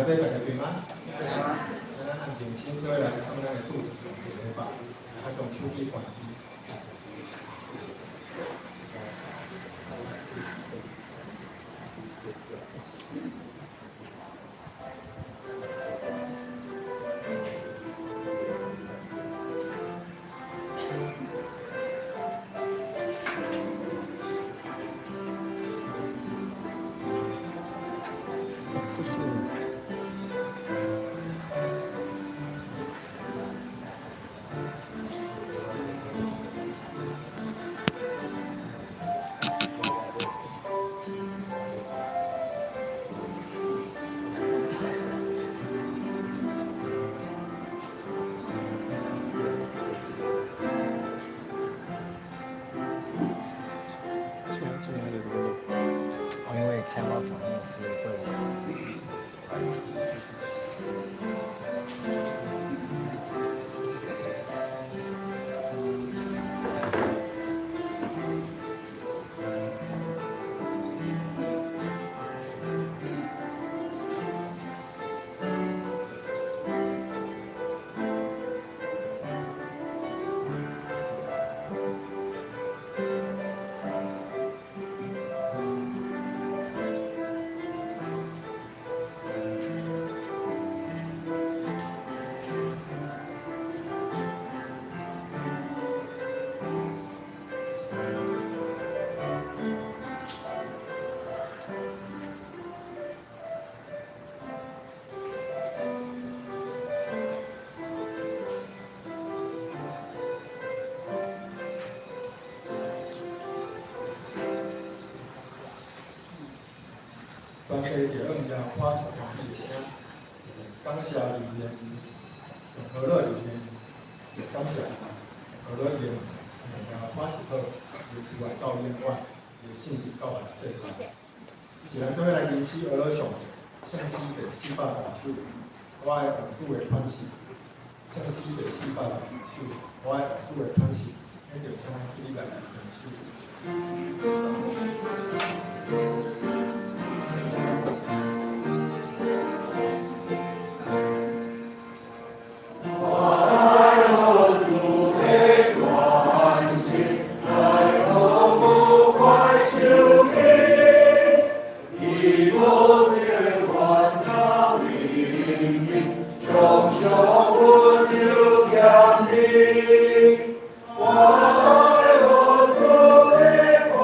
兄弟大家平安。咱安靜心做來，看咱的主上帝禮拜，啊，將手機關機。不是。這個這個哦，因為參考同牧師會。全家就用遮發出歡喜的聲，感謝留言，用和樂留言，感謝和樂言，用遮發是好，由慈愛到永遠，由信實到萬世代。是咱做伙來認識阿樂上帝，聖詩第410首，我愛王主的款式。聖詩第四百十二首，我愛王主的款式，彼就請去你來分手。常常溫柔謙卑，我愛我主的款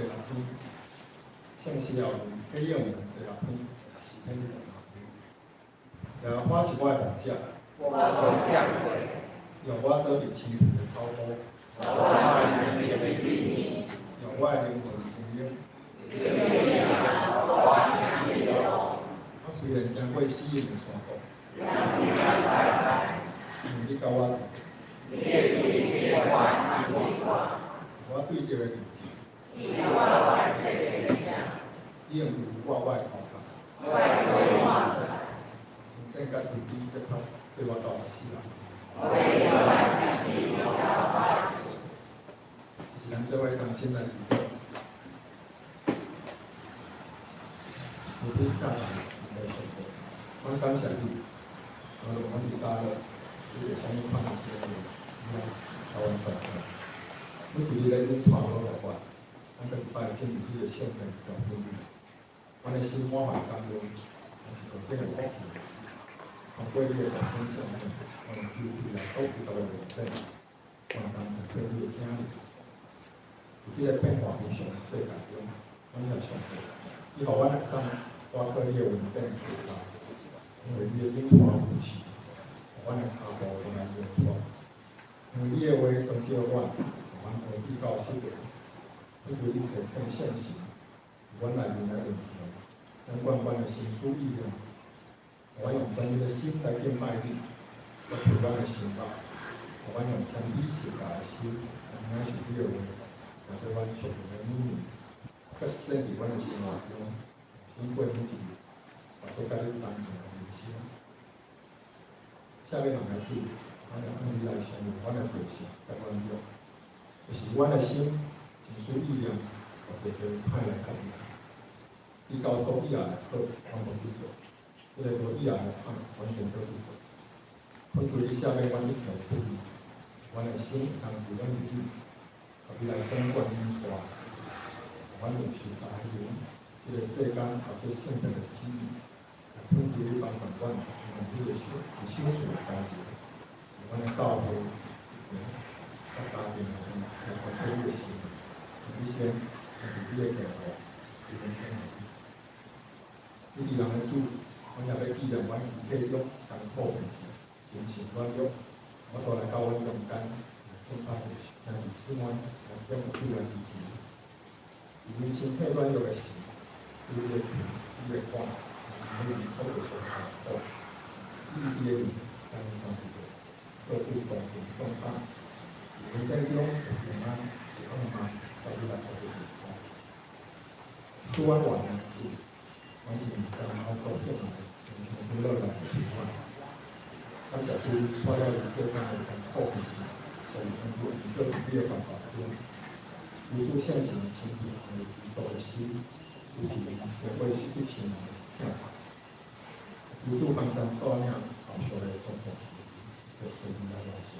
六篇，聖詩後彼應文第六篇，詩篇23篇。耶和華是我的牧者，用我倒佇青翠的草坡，用我的靈魂清明。我雖然行過死蔭的山谷，因為你佮我佇，我對著的日子，你用油抹我的頭殼，恩典佮慈悲結合對我到一世人。是咱做伙同心來祈禱。慈悲教導的上帝，阮感謝你，無論阮佇佗落，你會啥物款的機會，你來共阮同在。每一日咧，你帶阮來活，咱閣一擺進入你的聖殿敬拜你。阮的心滿懷感恩，也是何等的福氣。通過你的大聖聖名，阮的救主耶穌基督的榮耀，阮感謝做你的囝兒。佇這個變化無常的世界中，阮也上帝，你予阮會當倚靠你的恩典行走，因為你的引帶扶持，予阮的跤步無來搖掣。因為你的話光照阮，予阮回避到失落。你為你差遣聖神，佇阮內面來運行，掌管阮的心思意念，予阮用專一的心來敬拜你，來開阮的心目，予阮用謙卑受教的心來領受你的話，來做阮屬靈的母乳，閣實踐佇阮的生活中，用心過每一日，活出佮你同行的人生。下面兩個主，阮會按你來承認阮的罪性佮軟弱，就是阮的心情緒意念，有濟濟歹來佮你。你告訴以後的好，阮無去做；這个無以後的歹，阮全做去做。懇求你赦免阮一切不義，阮的心通伫阮伫你，予你來掌管引帶，阮用受教的靈，這个世間合做聖潔的旨意，來懇求你幫助阮，用你的手，賞賜的才能，阮的教會、佮家庭內面來活出你的心，你先，伫你的計劃，你來聽你。你佇人的主，阮也欲紀念阮身體中艱苦病痛，心情軟弱，我都來到阮中間，來敬拜兄弟姊妹，來向主來祈求。伫阮身體軟弱的時，你會聽，你會看，你會苦著上艱苦。你佇的靈，咱三一個，做主共同頌讚。伫阮當中有平安，有放慢，甲你來服務。主阮活的主，阮是毋知阮所敬愛，親像主樂來的平安。感謝主帶了世間的艱苦病痛，所以通過依靠你的辦法中，求主聖神親自成為基督的心，就是社會失去親人的疼痛。求主幫咱帶領後續的創作，一切順利來完成。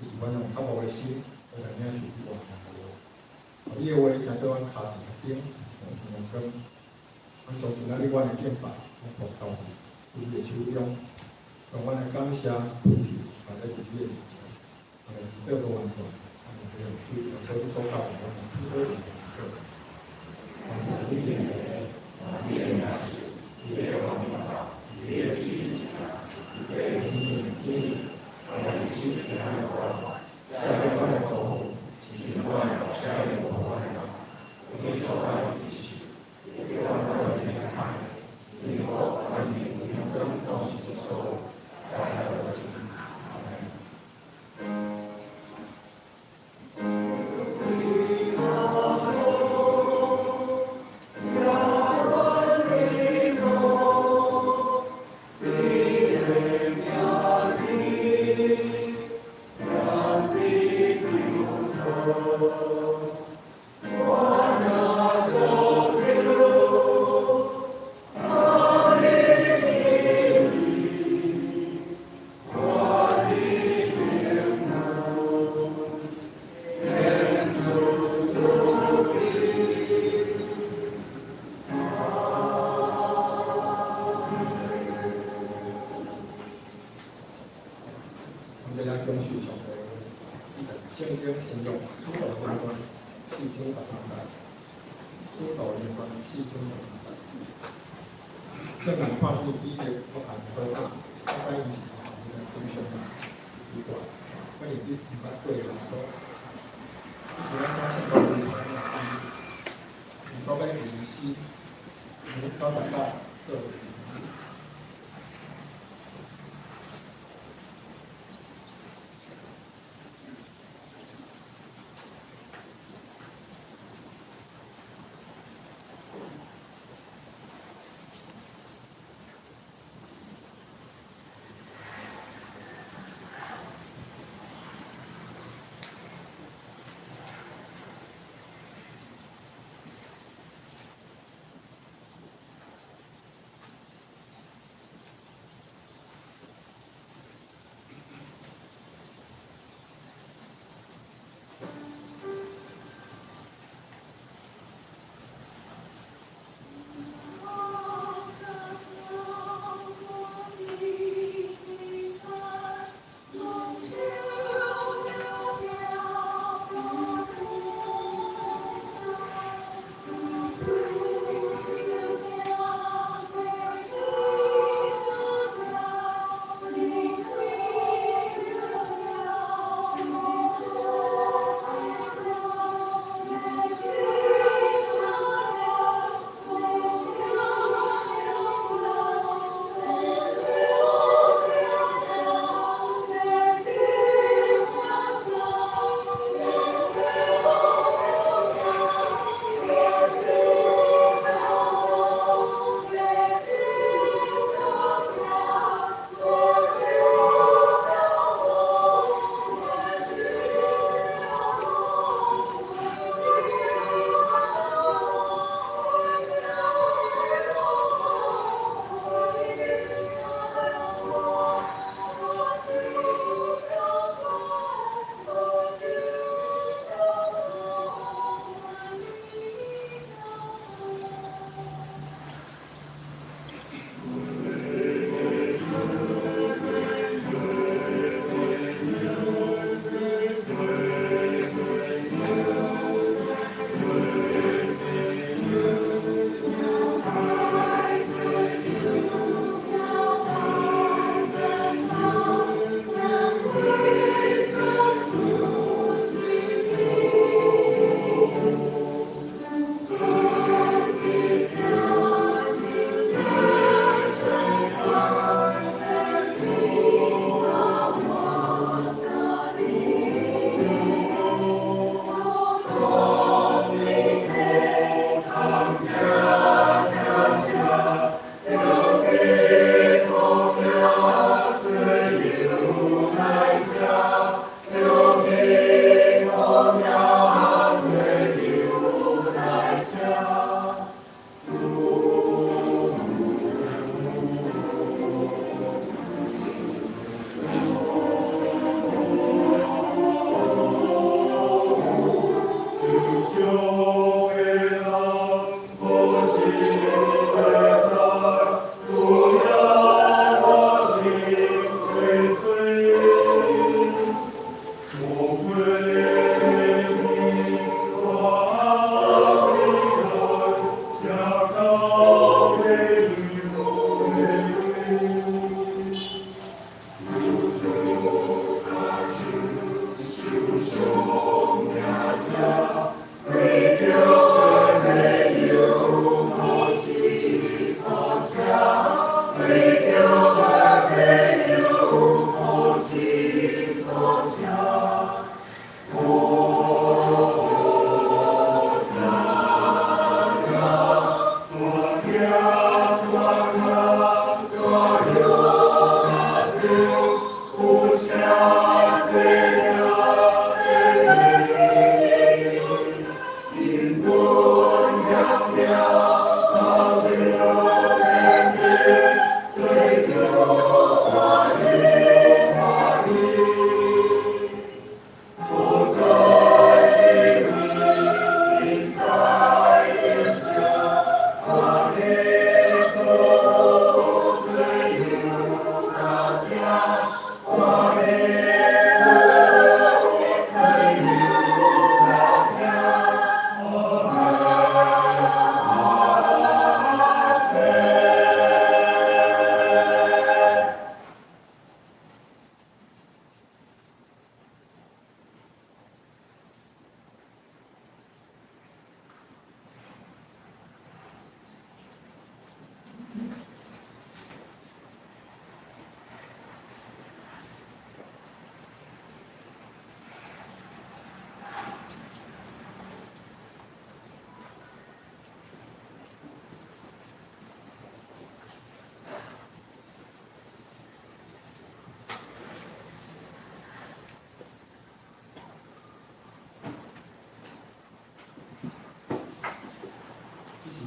就是阮用渴慕的心，來領受你活的話。你的話成做阮跤前的燈，路上的光。阮將今仔日阮的敬拜，攏托交佇你的手中，將阮的感謝懇求擺在你的面前，阮的祈禱無完全，阮的主耶穌所教導阮的祈禱文做。使徒行傳四章十三節。聖人看見彼得、約翰何等，才知𪜶是猶太人奇怪，可能伊毋捌過耶穌。彼時咱請聖徒規範伊講欲離死，九十九做。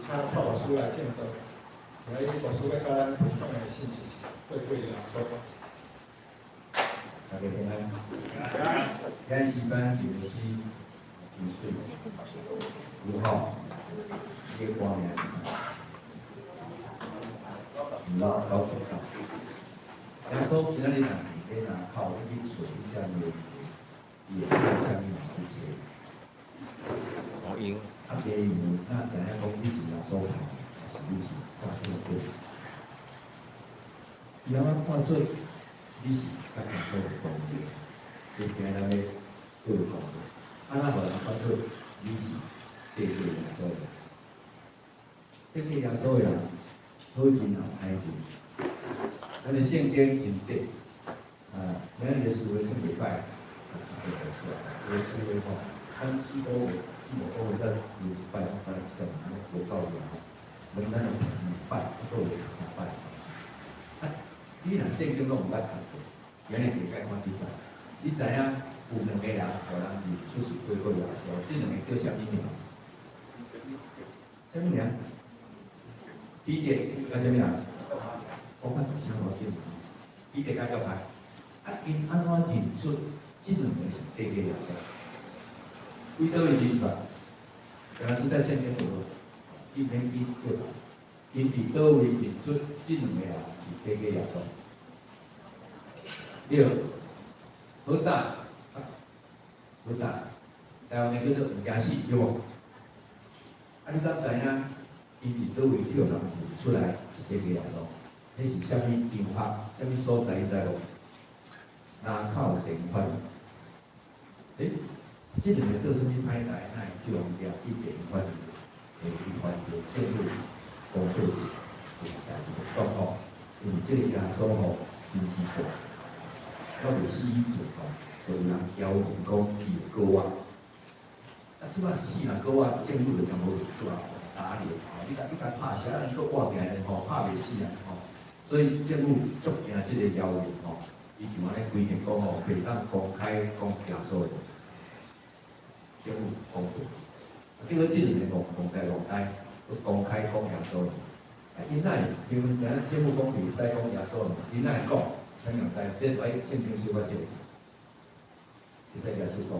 請蔡牧師來證道。今日牧師欲佮咱分享的信息是對過耶穌。大家平安。今日詩班唱的詩真媠，有吼，這個歌名是啥？老老出道。耶穌今仔日若是佇若口，你去揣你遮個，伊會叫啥物人去揣？哦，用。啊，第二，哪知影講你是耶穌派，還是你是詐騙的過程？伊通看出你是佮耶穌有同的，就聽人咧對講的。啊，若予人看出你是綴過耶穌的，綴過耶穌的人，好真也歹真。咱的聖經真短，啊，咱的思維算袂歹，啊，就會出來。這個思維吼，咱4個月、4、5個月才有一擺，咱來算，按呢無夠用吼。咱咱有兩擺，閣有三擺。啊，你若聖經攏毋捌讀過，今日就該看這節。你知影有兩個人，予人認出是綴過耶穌，這兩個叫啥物名？啥物名？彼得佮啥物人？我看就是無見，彼得佮約翰，啊，𪜶按怎認出這兩個是綴過耶穌？佇佗位認出來？原來是在聖經裡頭，伊免記對吧？𪜶佇佗位認出這兩個人是綴過耶穌？對，好膽，好膽，台灣的叫做毋驚死，對無？啊，你敢知影？𪜶佇佗位叫人認出來是綴過耶穌？彼是啥物場合？啥物所在？你知無？林口電法。欸，這兩個做啥物歹代？哪會叫人掠去電法院？會去還著政府公告一個代誌，就講吼，因為這個耶穌吼真奇怪，我未死以前吼，就有人謠言講伊會過活。啊，這擺死若過活，政府就將無做打臉吼，你共拍死，啊，閣活起來吼，拍袂死啊吼。所以政府足驚這個謠言吼，伊就按呢規定講吼，袂當公開講耶穌的。政府公布，啊，結果這兩個戇呆戇呆，閣公開講耶穌。啊，𪜶哪會明明知影政府講袂使講耶穌，𪜶哪會講？咱用知，這愛聖經小可說，會使耶穌講。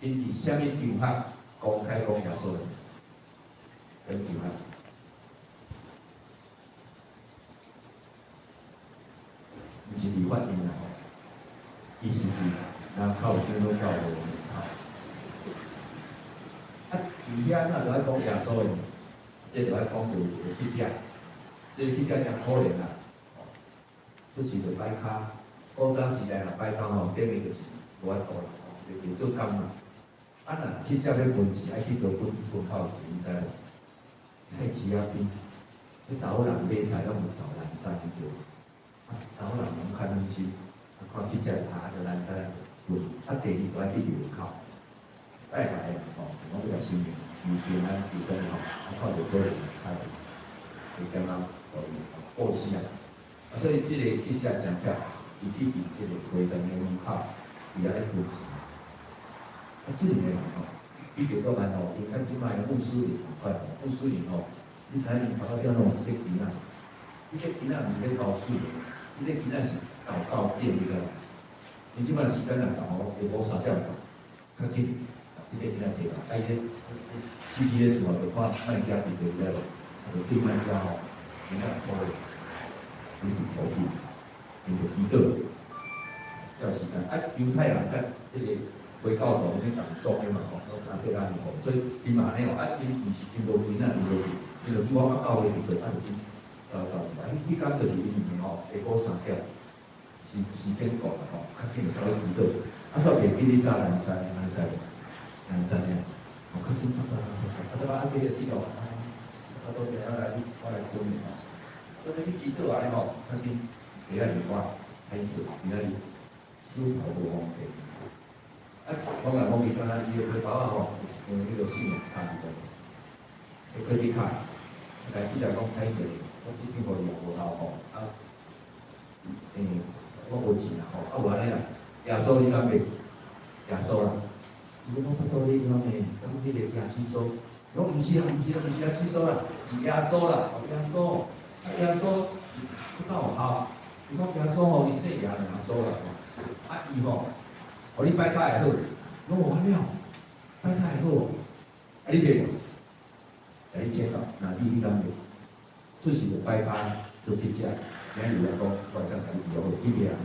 𪜶佇啥物場合公開講耶穌的？啥物場合？毋是佇法院啦吼，伊是佇林口長老教會門口。啊，佇遐哪就愛講耶穌的？這就愛講著一個記者，這個記者誠可憐啦，吼，出時就擺跤，古早時代若擺跤吼，等於就是無法度啦，吼，就袂做工嘛。啊，若記者欲分錢，愛去佗分分較有錢，你知無？菜市仔邊，彼查某人買菜攏有走欄山對無？啊，查某人攏較軟心，啊，看記者啊，就欄山分。啊，第二就愛去廟口拜拜吼，想講欲共神明求平安求啥物吼，啊，看著可能較會感覺予伊過死啊。啊，所以這個記者誠巧，伊去佇這個花壇的門口，佇遐咧分錢。啊，這兩個人吼，彼得閣蠻吼，伊較這擺的穆斯林仝款，穆斯林吼，你知影𪜶頭殼頂攏有一個旗仔，彼個旗仔毋是咧交稅的，彼個旗仔是禱告殿，你知無？𪜶這擺時間若到吼，下晡3點到，較緊，這個旗仔摕來，啊伊咧具體咧事後就看賣家佇佗位無，啊就對賣家吼，𪜶仔討的，𪜶是投幣，𪜶就祈禱，照時間。啊，猶太人佮這個回教徒咧共裝的嘛吼，攏相對咱吼，所以𪜶嘛按呢吼，啊，𪜶毋是𪜶無錢啊，𪜶無錢，𪜶就拄好較教會佇佗，啊就去走走啊，彼工就是因為吼，下晡3點，時間到啦吼，較緊就走去祈禱，啊，煞袂記咧走欄山，安呢知無？欄山爾，吼，較緊走走走走，啊，這擺啊，繼續祈禱，啊，啊，多謝啊來，我來困吼，所以去祈禱安呢吼，較緊下仔日我開始今仔日手頭無方便。啊，我甲講伊敢若伊的皮包仔吼，因為彼個信用卡佇內，彼 credit 卡，啊，共記者講歹勢，我這張予伊也無效吼，啊，欸，我無錢啦吼，啊無按呢啦，耶穌你敢買？耶穌啦，伊講我拜託你，講呢，講彼个耶穌，講毋是啊，毋是啊，毋是耶穌啦，是耶穌啦，哦耶穌，啊耶穌是閣較有效。伊講耶穌吼，伊姓耶就耶穌啦，啊伊吼，予你拜跤會好，講有按呢哦，拜跤會好，啊你買無？共你請教，若你你敢買？出世就擺跤做記者，今日來講，我會當共你治好，你買啊？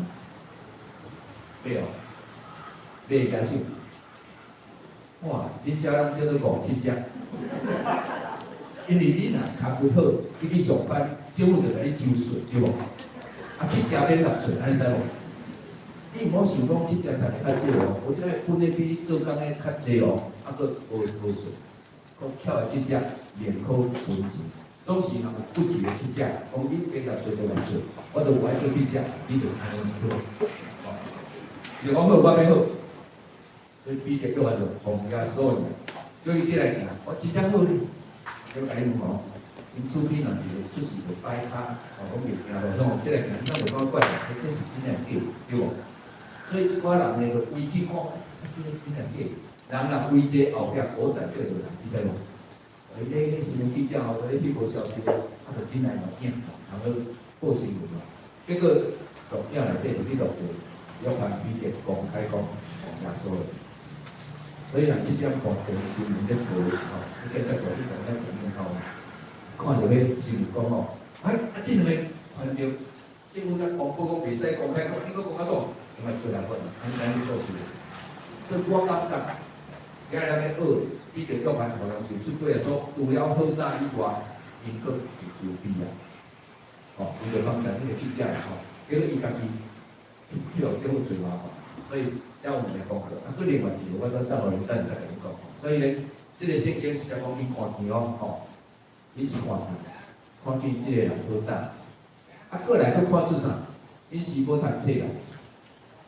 買哦，買加手。哇！恁遮攏叫做五七隻，因為你若跤骨好，你去上班，政府就共你收稅，對無？啊，去食免納稅，按呢知無？你毋好想講去食趁的較少哦，有這個分的比你做工的較濟哦，啊，閣無無稅，閣巧的去食免考分錢，總是人有骨氣的去食，講你加納稅就納稅，我就無愛做去食，你就是按呢對無？伊講好，我欲好。所以彼得叫做奉耶穌名，叫伊起來行，我真正好咧。我共你問吼，𪜶厝邊若一个出世就擺跤，哦，講袂行路，吼，起來行，你敢無感覺怪？這是真正假，對無？所以一寡人呢，就圍去看，啊，這個真正假。人若圍這後壁古仔叫做人，你知無？伊咧新聞記者吼，咧去報消息，啊，就進來錄影，然後報新聞嘛。結果錄影內底就去錄著約翰彼得公開講耶穌。所以若這點看電視新聞咧報的時候，你計才講你講咱前面吼，看著彼新聞講吼，哎，啊，這兩個看著政府才公布講袂使公開講，你閣公開講，因為出來講，按呢去做事。所以我感覺，今日咱咧學彼得約翰互相就出過來說，除了好膽以外，𪜶閣是慈悲啊！吼，伊就幫助彼個記者吼，結果伊家己去予政府揣麻煩，所以才有兩个功課。啊，閣另外一個，我再送予恁，等下再共恁講。所以咧，這個聖經是講伊看見哦，吼，伊是看見，看見這個人好膽。啊，過來閣看出啥？𪜶是無讀冊啦，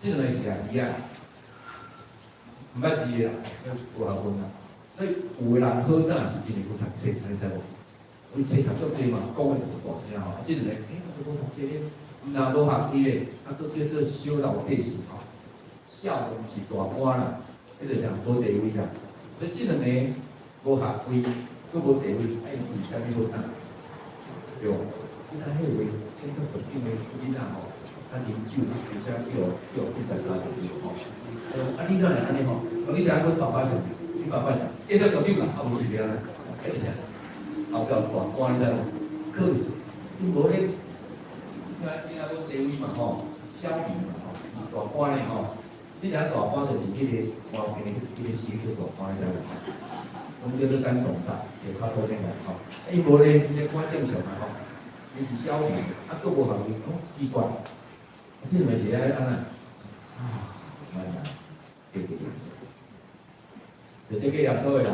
這兩個是阿弟仔，毋捌字的啦，有學問啦。所以有的人好膽是因為有讀冊，你知無？有冊讀足濟嘛，講的就是大聲吼。這兩個，欸，無讀冊咧，毋但無學位咧，啊，閣叫做小老百姓吼，少毋是大官啦，彼個啥無地位啦。所以這兩個無學位，閣無地位，啊，𪜶為啥物好膽？對無？你看彼話，警察局長的囡仔吼，較啉酒，而且叫警察抓著對吼。啊，你哪會按呢吼？你知影阮爸爸啥？你爸爸啥？警察局長啦，啊無是啥啦？彼個啥？後壁有大官，你知無？可是，伊無彼，囝仔無地位嘛吼，小民嘛吼，大官咧吼。你知影大官就是彼個外邊的彼個死叫大官，你知無？阮叫做敢總大，就較好聽來吼。伊無咧，伊咧看正常嘛吼。伊是小民，啊，閣無學位，哦，奇怪。啊，這兩個是愛按怎？啊，原來對對對。就這個耶穌的人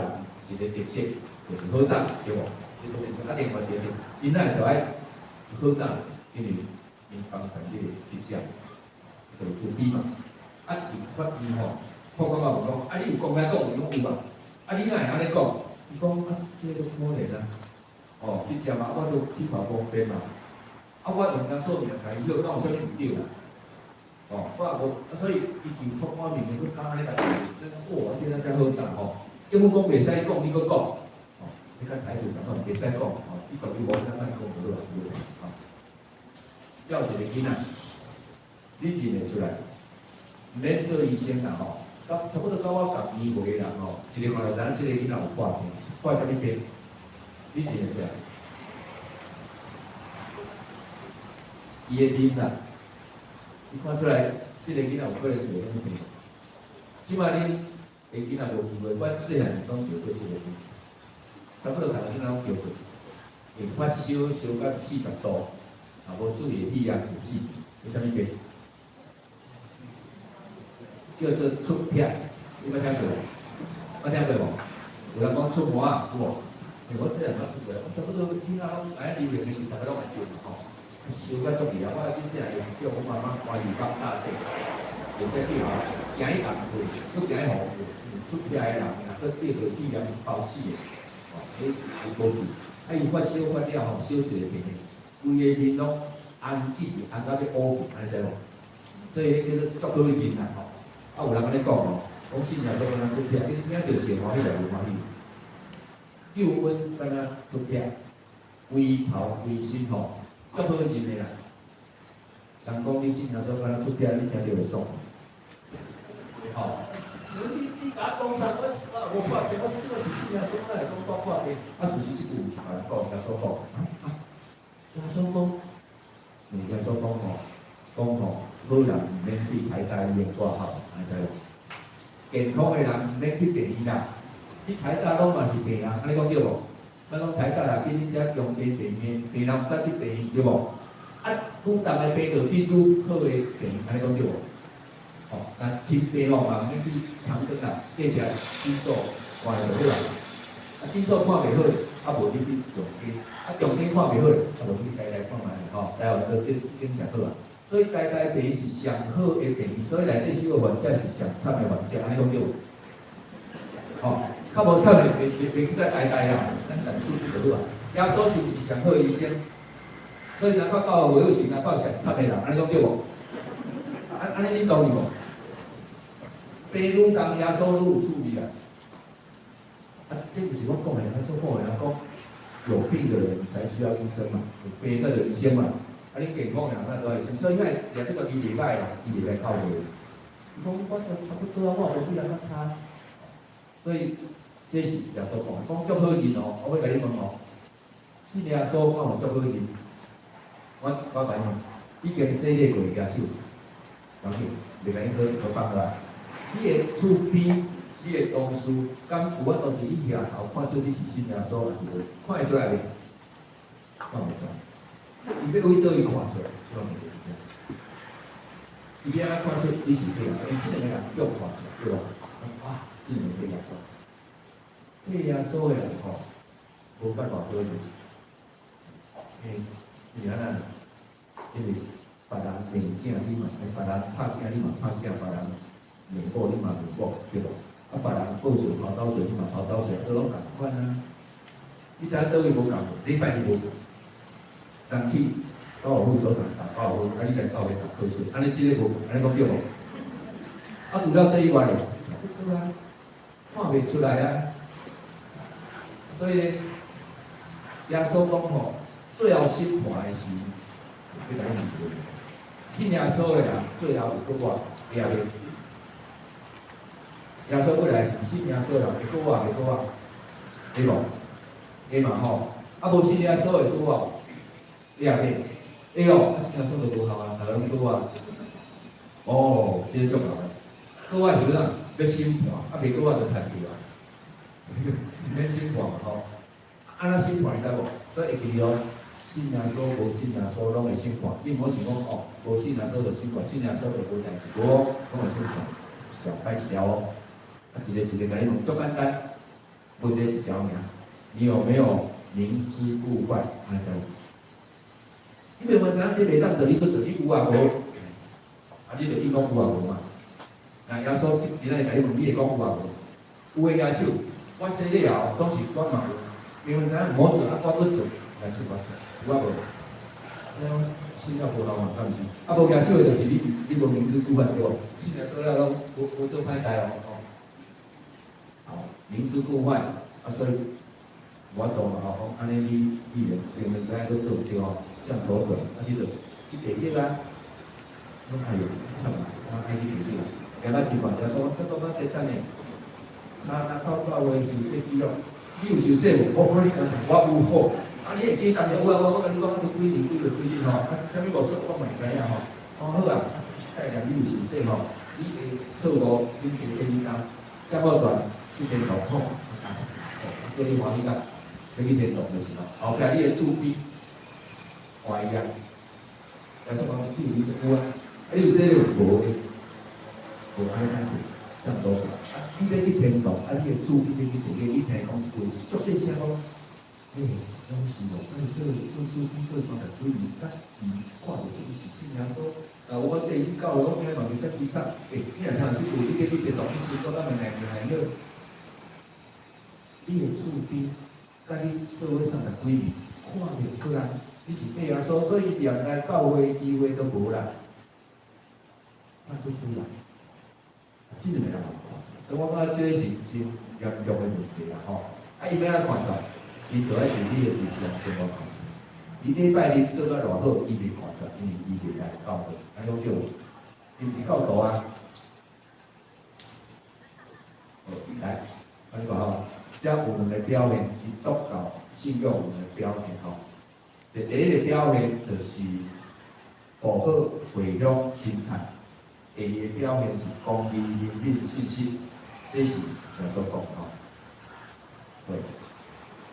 一個特色，就是好膽，對無？啊，另外一個，𪜶哪會著愛好膽？因為𪜶幫助這個記者，就慈悲嘛。啊，佇法院吼，法官嘛問講，啊，你有公開講？伊講有啊。啊，你哪會按呢講？伊講啊，這個足可憐啊。哦，記者嘛，我都這塊方便嘛。啊，我用耶穌名共伊好，敢有啥物毋對啦？哦，我也無，啊，所以伊佇法官面前閣講按呢代誌，哇，這個遮好膽吼。政府講袂使講，你閣講，哦，你較態度共款，袂使講，吼，你家己無啥愛講就好啦，吼。要一個囡仔，你認會出來，毋免做醫生啦吼。到差不多到我共年歲的人吼，一个看就知影這個囡仔有破病，破啥物病？你認會出來？伊的面啦，你看出來，這個囡仔有可能得啥物病？這擺恁的囡仔無機會，阮細漢時攏著過這個病，差不多逐个囡仔攏著過，會發燒燒到40度，若無注意血壓就死，為啥物病？叫做出癖，你捌聽過無？捌聽過無？有人講出魔仔有無？欸，我細漢捌出過，我差不多囡仔攏知影流行的時，逐个攏會著嘛吼。燒甲足厲害，我記細漢叫阮媽媽關魚缸大底，袂使去吼，驚伊共過，閣驚伊予出癖的人，閣得著肺炎包死的，吼，彼有無去？啊，伊發燒發了吼，燒一个病的，規個面攏紅起，紅到欲烏去，按呢知無？所以彼叫做足好面啦吼。啊，有人按呢講哦，講信耶穌敢若出癖，你聽著是會歡喜抑無歡喜？救恩敢若出癖，規頭規身吼，足好認的啦。人講你信耶穌敢若出癖，你聽著會爽。吼，你共我講啥？我無看見，我是信耶穌，我會講我看見。啊，事實這句有是別人講，耶穌講。啊，耶穌講，耶穌講吼，講吼，好人毋免去台大醫院掛號，你知無？健康的人毋免去病院啦，去台大攏嘛是病人，按呢講對無？咱講台大啦，去恁遮中正病院，病人毋使去病院對無？啊，愈重的病就去愈好的病院，按呢講對無？吼，那輕病吼嘛，毋免去長庚啦，隔壁診所看就好啦。啊，診所看袂好，啊無你去長庚，啊長庚看袂好，啊無去台大看覓吼，台灣都這間誠好啊。所以台大病院是上好的病院，所以內底收的患者是上慘的患者，按呢講對無？吼，較無慘的，袂去到台大啦，咱家己處理就好啊。耶穌是毋是上好的醫生？所以若較教會是若教上慘的人，按呢講對無？按呢你同意無？病愈重，耶穌愈有趣味啊！啊，這毋是我講的，耶穌講的，講有病的人才需要醫生嘛，有病才就醫生嘛。啊，恁健康的人哪都愛醫生，所以遐掠這個伊袂歹啦，伊袂來教會。伊講我都差不多啊，我無比人較差。所以這是耶穌講，講足好認哦。我欲共你問哦，信耶穌敢有足好認？我共你問，已經洗禮過舉手，舉手，袂共你考一考放啦。你的厝邊，你的同事，敢有法度佇你額頭看出你是信耶穌，抑是無？看會出來袂？看袂出來。伊欲為佗位看出來？這個問題是這樣。伊欲按怎看出你是假耶穌？因為這兩個人足看出來，對無？啊，這兩個假耶穌，假耶穌的人吼，無辦法好認。因為按怎？因為別人罵囝，你嘛；別人拍囝，你嘛拍囝；別人罵某，你嘛罵某，對無？啊，別人報稅庖兜稅，你嘛庖兜稅，都攏仝款啊。你知影佗位無仝無？禮拜日無仝，人去高爾夫球場打高爾夫，啊，你來教會打瞌睡，按呢這个無，按呢講對無？啊，除了這以外，差不多啊，看袂出來啊。所以耶穌講吼，最後審判的時，欲共你問一個問題：信耶穌的人，最後會閣活，會抑袂？耶穌過來是信耶穌的人會閣活，袂閣活？會無？會嘛吼？啊，無信耶穌會閣活？會抑袂？會哦，啊，信耶穌就無效啊，逐个攏閣活。哦，這個足𠢕的。閣活是欲怎？欲審判，啊，袂閣活就趁去啊。免審判嘛吼？按怎審判你知無？所以會記哦，信耶穌無信耶穌攏會審判。你毋好想講哦，無信耶穌就審判，信耶穌就無代誌，無哦，攏會審判。一條擺一條哦。啊，一個一個共你問，足簡單，問題一條爾。你有沒有明知故犯？按呢知無？你袂問知影這袂當做，你閣做，你有啊無？啊，你就伊講有啊無嘛？那耶穌今仔日共你問，你會講有啊無？有的舉手，我洗禮後總是我嘛有。明明知影毋好做，啊，我閣做，舉手我有啊無？信了無效嘛，敢毋是？啊，無舉手的就是你，你無明知故犯對無？信耶穌了攏無做歹代哦，吼。好，明知故犯，啊，所以無法度嘛吼，講按呢你連明明知影閣做對吼，向左轉，啊，你就去地獄啊！講哎喲，慘啊，我愛去地獄啊！行到一半，耶穌講：這個我佇等呢，查若到教會受洗記錄，你有受洗無？我你講我有好。啊，你會記當有啊？我共你講，你幾日幾月幾日吼？啊，啥物無說，我嘛會知影吼。講好啊，概念你有受洗吼，你的錯誤，你加建議當，向左轉去天堂吼，叫你歡喜甲，欲去天堂就是咯。後壁你的厝邊懷疑啊，耶穌講你有你有啊，啊你有洗禮無？無按呢歹勢，向左轉。啊，你欲去天堂，啊，你的厝邊欲去地獄，你聽講一句足細聲講，欸，攏是哦，所以做做厝邊做30幾年，甲伊看袂出伊是信耶穌。啊，我缀去教會，我今日嘛袂遮凄慘。欸，你若聽這句，你欲去天堂，你先做咱的內面內好。你的厝邊，佮你做伙30幾年，看袂出來，你是假耶穌，所以連來教會機會都無啦。看不出來，這兩個人嘛，所以我感覺這個是真嚴重的問題啦吼。啊，伊欲按怎看出來？伊就愛佇你的日常生活看出來。伊禮拜日做甲偌好，伊袂看出來，因為伊袂來教會，按呢對無？伊毋是教徒啊。好，來，按呢講吼，遮有兩个表現，基督教信仰有兩个表現吼。第一个表現就是報好回鄉親菜，第二个表現是公義憐憫信實，這是耶穌講吼。對，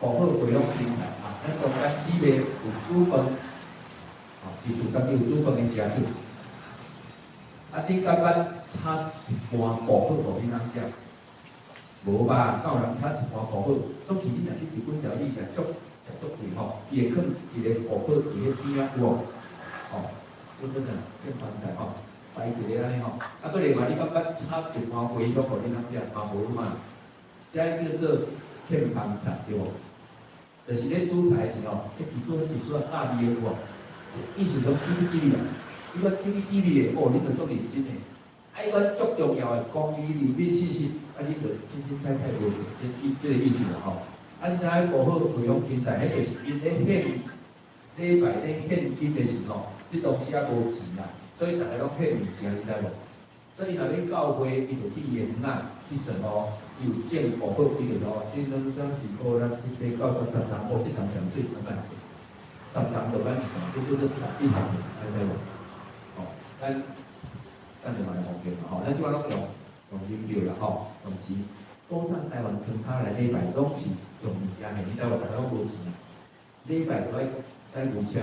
報好回鄉親菜啊，咱中間姊妹有煮飯，啊，佇厝家己有煮飯的食出。啊，你敢捌炒一盤薄荷予恁翁食？無吧？敢有人炒一盤薄荷？總是你若去日本料理食足食足貴吼，伊會囥一个薄荷佇彼邊仔有無？吼，叫做啥？變盤菜吼，擺一个按呢吼。啊，閣另外你敢捌炒一盤茴香予恁翁食？嘛無嘛？這叫做片盤菜對無？就是咧煮菜的時吼，彼一撮一撮大味的有無？意思講煮不煮啊？伊講煮煮的，哦，你就足認真的。啊，伊講足重要的，公義憐憫信實，啊，你就凊凊彩彩無這意這个意思啦吼。啊，你知影報好回鄉親菜，彼就是𪜶咧獻禮拜咧獻金的時吼，彼當時猶無錢啦，所以逐个攏獻物件，你知無？所以若欲教會，伊就去園仔去算哦，伊有種薄荷，伊就哦，這兩三四五六七八九十十重，哦，這重上水，啥物？十重就咱一重，這叫做11項，知無？吼，咱就嘛來方便嘛，吼，咱這擺攏用銀票啦，吼，用錢。古早台灣莊跤來禮拜攏是用物件的，你知無？逐家攏無錢啊。禮拜都愛駛牛車，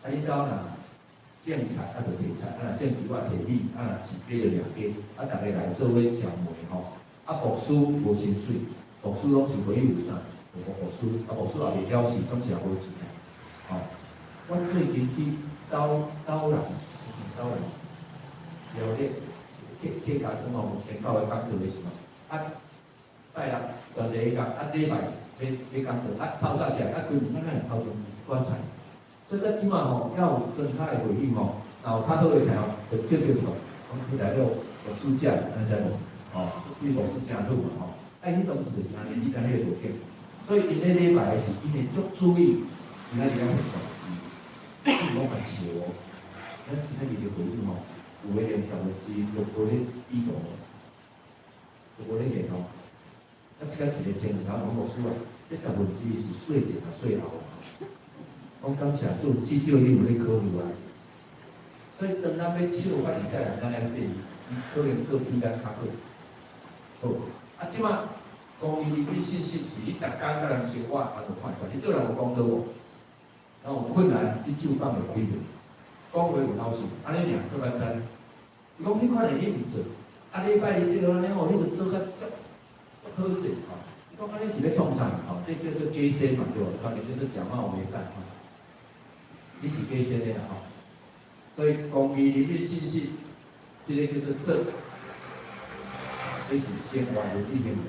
啊，恁兜若種菜啊，就提菜；啊，若種稻仔提米；啊，若飼雞就掠雞。啊，逐家來做伙食糜吼。啊，牧師無薪水，牧師攏是會有啥？就牧師，啊，牧師也袂曉死，總是也無錢啊。吼，我最近去斗斗南，斗南，了咧，客家庄吼，有天教會講道的時候，啊，拜六全日講，啊，禮拜欲講道，啊，透早起來，啊，規暝咱會頭前割菜，所以咱這馬吼，猶有莊跤的會議吼，若有較好的菜吼，就叫叫做，講出來了牧師食，按呢知無？吼，對牧師誠好嘛吼，啊，彼當時就是按呢，你知彼个條件，所以𪜶咧禮拜的時，𪜶會足注意，𪜶愛佇遐獻十，伊攏嘛笑哦，咱今仔日的會議吼，有的連1/10都無咧比圖，都無咧獻吼。啊，這個一个前頭講牧師啊，這1/10是稅前啊稅後啊。講感謝主，至少你有咧考慮啊。所以當咱欲笑法利賽人咱來說，伊可能做比咱較好。好，啊，這馬公義憐憫信實是你逐工佮人生活，也就看出來，你做人有公道無？然後有困難，你手放袂開著，講話有老實，按呢爾足簡單。伊講彼款的你毋做，啊禮拜日這个按呢哦，你就做較足足好勢吼。伊講按呢是欲創啥吼？這叫做假仙嘛對無？當然叫做假冒偽善吼。你是假仙的啦吼。所以公義憐憫信實，這个叫做做，這是生活倫理行為。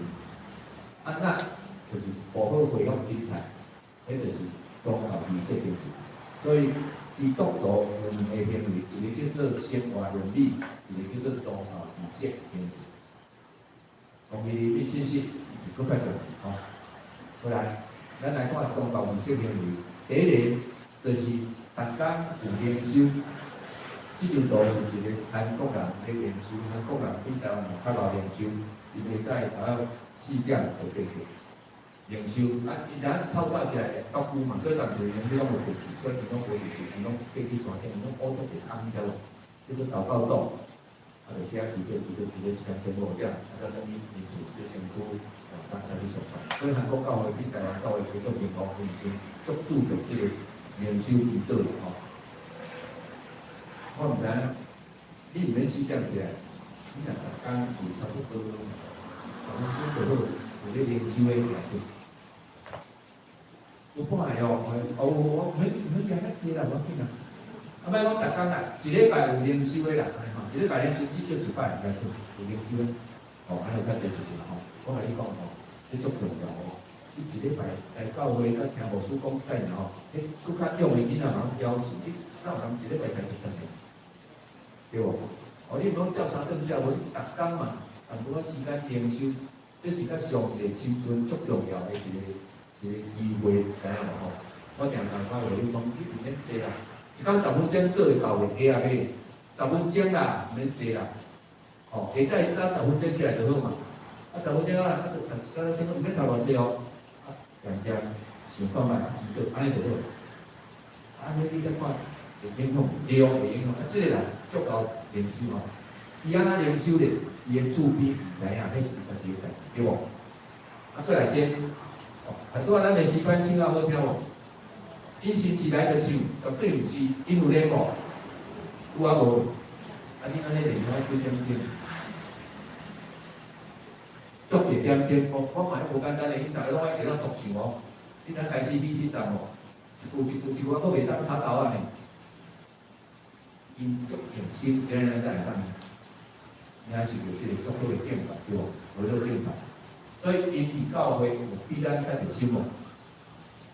啊，那就是報好回鄉親菜，彼就是宗教儀式行為。所以基督徒有兩个行為，一个叫做生活倫理，一個叫做宗教儀式行為。公義憐憫信實是閣較重要吼。過來，咱來看宗教儀式行為。第一个就是逐工有靈修，這張圖是一個韓國人咧靈修，韓國人比台灣人較𠢕靈修，伊袂早早4點就爬起靈修，啊，伊若透早起來會較久嘛，所以逐日靈修攏無過去，所以伊攏無佇厝，伊攏爬去山頂，伊攏烏足濟空，知無？叫做禱告洞，啊，就寫祈禱、祈禱、祈禱，一點鐘5點，啊，才轉去𪜶厝這身軀，啊，才去上班。所以韓國教會比台灣教會較足成功，因為𪜶足注重這個靈修祈禱吼。我毋知影，你毋免4點起來，你若逐工有差不多，10分鐘就好，有咧靈修的行出。有半个哦，哦，我免免加遐濟啦，無要緊啦。啊，莫講逐工啦，一禮拜有靈修的啦，吼，一禮拜靈修至少一擺應該出有靈修的，哦，按呢較濟就是啦吼。我共你講吼，這足重要哦。你一禮拜來教會，佮聽牧師講一擺爾吼，彼閣較勇的囡仔嘛攏表示，你哪有人一禮拜才一頓的？對無？哦，你毋講照三頓食，無你逐工嘛，淡薄仔時間靈修，這是佮上帝親近足重要的一個機會，知影無吼？我定定講話你講，你毋免坐啦，一工10分鐘做會到袂？會啊袂？十分鐘啦，毋免坐啦。吼，下早早十分鐘起來就好嘛。啊，十分鐘啊，啊，就一工先毋免頭偌濟哦。啊，定定想看覓，祈禱，按呢就好。按呢你才看會影響，對哦，會影響。啊，這個人足夠靈修吼。伊按怎靈修咧？伊的厝邊毋知影，彼是伊家己的代誌，對無？啊，閣來這，哦，啊，拄仔咱的詩班唱啊好聽無？𪜶是毋是來就唱，絕對毋是，𪜶有禮無？有啊無？啊，你按呢練愛幾點鐘？足一點鐘，我嘛無簡單的，𪜶逐个攏愛會當獨唱哦。你若開始你去站哦，一句一句一句，我閣袂當插頭仔呢。𪜶足用心，今日咱才會當，也是有這個足好的敬拜，對無？好好敬拜。所以𪜶佇教會有比咱較熱心無？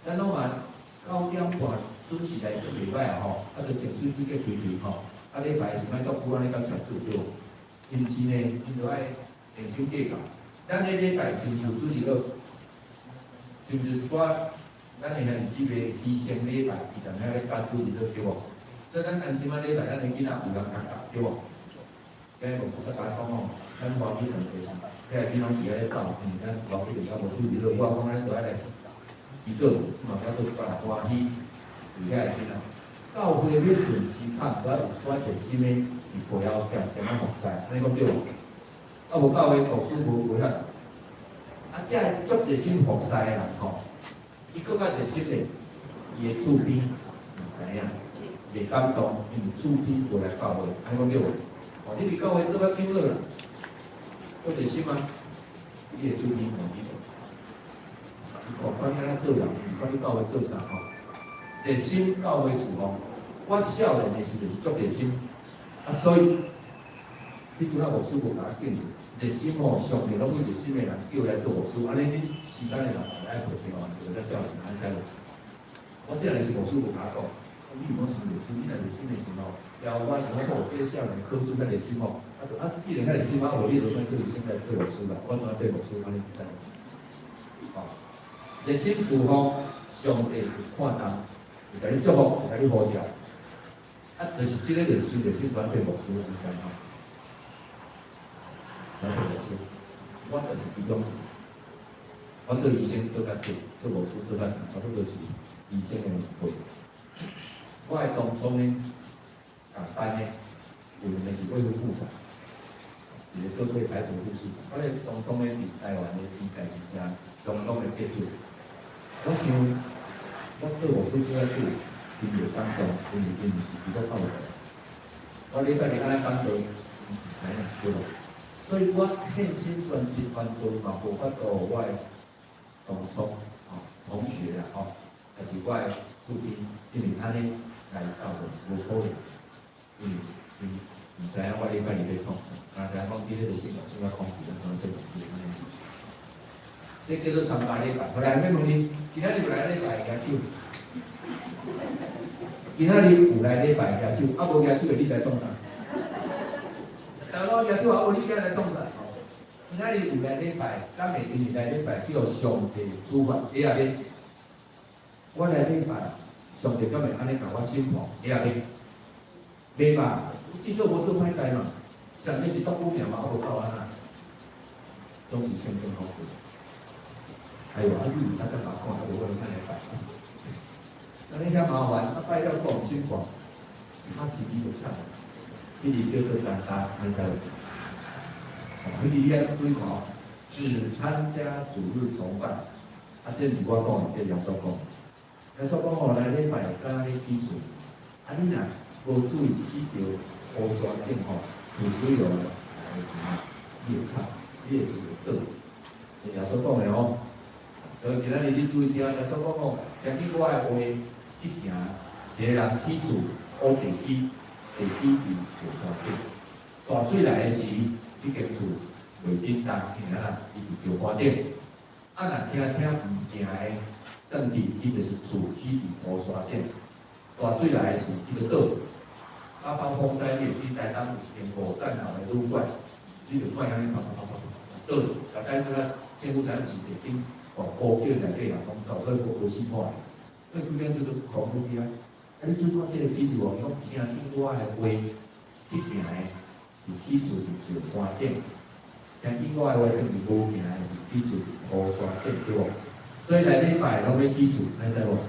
咱攏嘛9點半準時來算袂歹啊吼，啊，就穿媠媠個規規吼，啊，禮拜是莫足久按呢到食煮對無？𪜶毋是呢，𪜶就愛練手計較。咱這禮拜是毋是有主日學？是毋是一寡咱的兄弟姊妹犧牲禮拜，伊踮遐咧教主日學對無？所以咱安心仔禮拜，咱的囡仔有人較教對無？今日牧師甲大家講吼，咱歡喜兩個，遐個囡仔攏佇遐咧走，因為咱歡喜就較無主日學，我講咱都愛來祈禱，嘛叫做一寡人歡喜，佇遐個囡仔。教會欲順時較，都愛有一寡熱心的佇背後恬恬仔服侍，按呢講對無？啊，無教會牧師無遐，啊，這个足熱心服侍的人吼，伊閣較熱心的，伊的厝邊毋知影，袂感動，因為厝邊無來教會，按呢講對無？哦，你佇教會做較久了啦，閣熱心啊，你的厝邊無佇度，伊看看你按怎做人，毋管你教會做啥吼，熱心教會事奉。我少年的時陣足熱心，啊，所以彼陣啊牧師無共我建議，熱心吼，上帝攏用熱心的人叫來做牧師，按呢你時間的人來陪陪我，就較少年按呢無？我少年時牧師無共我講，你毋好傷熱心，你若熱心的時吼，教我像講哦，這個少年考試較熱心吼，啊就啊，既然較熱心，啊，無你就莫做醫生來做牧師啦，我怎做牧師按呢知？吼，熱心事奉，上帝有看重，會共你祝福，會共你呼召。啊，就是這個熱心熱心轉變牧師，按呢吼。轉變牧師，我就是其中一個。我做醫生做較久，做牧師做較長，差不多是醫生的兩倍。我的同窗呢，共班的，有兩個是衛福部長，一個做過台北護士長。我的同窗呢，佇台灣的醫界真正相當的傑出。我想，我做牧師做較久，𪜶袂感動，因為𪜶毋是基督教的。我禮拜日按呢講道，毋知影對無？所以我獻身全職傳道嘛，無法度我的同窗吼同學啦吼，抑是我的父親，因為按呢來教會無可能，因為𪜶毋知影我禮拜日欲創啥，若知影講佇彼個信仰先較空氣，咱怎做牧師按呢？這叫做參加禮拜。後來欲問你，今仔日有來禮拜舉手？今仔日有來禮拜舉手，啊無舉手的你來創啥？大佬舉手啊，無你今日來創啥？今仔日有來禮拜，敢會因為來禮拜叫上帝處罰？會啊袂？我來禮拜，上帝敢會按呢共我審判？會啊袂？袂吧？至少無做歹代嘛，上帝是當久命嘛，我無夠按怎？總是聖經好過。哎呦，啊你有較才把看，無我看來拜。那你遐麻煩，啊拜了講審判，差一字就差。彼個叫做單單，你知無？哦，彼個你愛注意看哦，只參加主日崇拜。啊，這毋是我講的，這耶穌講。耶穌講吼，來禮拜敢若咧起厝，啊你若無注意去著烏山頂吼，有水流來的時候，你會慘，你會一個倒。是耶穌講的吼。所以今仔日你注意聽，耶穌講吼，聽見我的話去聽，一個人起厝，烏地基，地基佇石山頂，大水來的時，彼間厝袂振動，因為啊，伊佇石山頂。啊，若聽聽毋行的，轉去伊就是厝起佇烏山頂，大水來的時，伊就倒。八八風災你會記台東有間五層樓的旅館，你就看按呢啪啪啪啪啪倒，大概这个政府知影是一间哦高级内底人拢走，所以无死看。所以规间厝都空出去啊！啊，你注看这个比喻哦，讲聽見我的話去行的，是起厝佇石山頂；聽見我的話，等於無行的，是起厝佇烏山頂，對無？所以來禮拜攏欲起厝，你知無？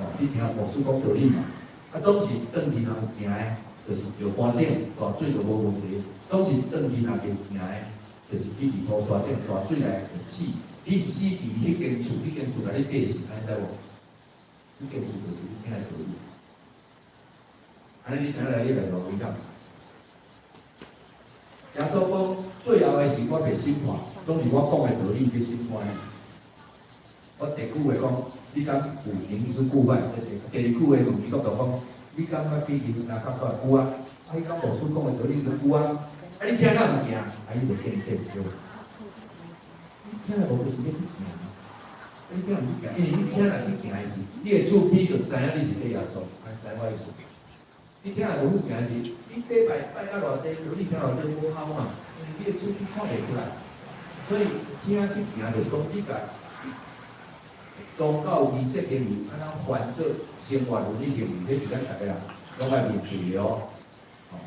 哦，你聽牧師講道理嘛？啊，總是轉去若有行的，就是石山頂，大水就無問題；總是轉去若袂行的，就是起佇烏山頂，大水來會死。你死佇彼間厝，彼間厝共你綴死，你知無？彼間厝就是你聽的道理。按呢，你聽來禮拜偌危險？耶穌講，最後的是我袂審判，總是我講的道理去審判你。我第一句話講，你敢有明知故犯？第二句話問伊閣就講，你敢捌比伊若較較有啊？啊，你敢牧師講的道理就有啊？啊，你聽敢有行？啊，你就見證對。你聽了無就是欲去行，你聽毋去行，因為你聽若去行的時，你的厝邊就知影你是這耶穌，知我意思？你聽若無去行的時，你禮拜拜到偌濟，你聽偌濟無效嘛？因為你的厝邊看袂出來，所以聽去行就是講你共宗教儀式行為，按怎還做生活倫理行為，彼是咱逐个人攏愛面對的哦。哦，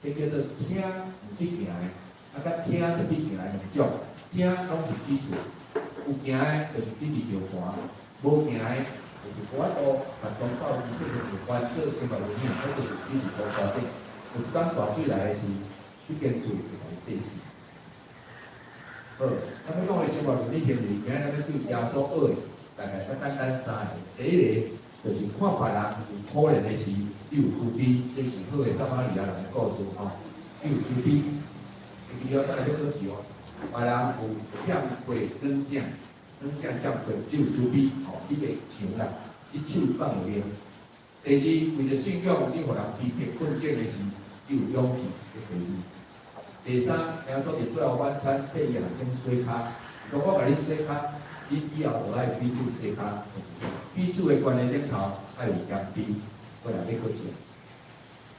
這叫做聽毋去行的，啊，佮聽著去行的兩種。聽攏是基礎，有行的就是起佇石盤，無行的就是無法度共宗教儀式行為還做生活倫理，彼就是起佇烏山頂。有一工大水來的時，彼間厝會共伊綴死。好，咱欲講的生活倫理行為，今仔日咱欲對耶穌學的，大概較簡單三个。第一个就是看別人有可憐的時，你有慈悲，這是好的撒瑪利亞人的故事吼。你有慈悲，會記得等下欲考試哦。別人有欠缺軟正，軟正欠缺，你有慈悲，吼，你袂強啦，你手放袂用。第二，為著信仰，你予人批評困境的時，你有勇氣去回應。第三，耶穌佇最後晚餐替伊學生洗跤，如果我共你洗跤，你以後就愛彼此洗跤，彼此的關係頂頭愛有謙卑，過來欲考試。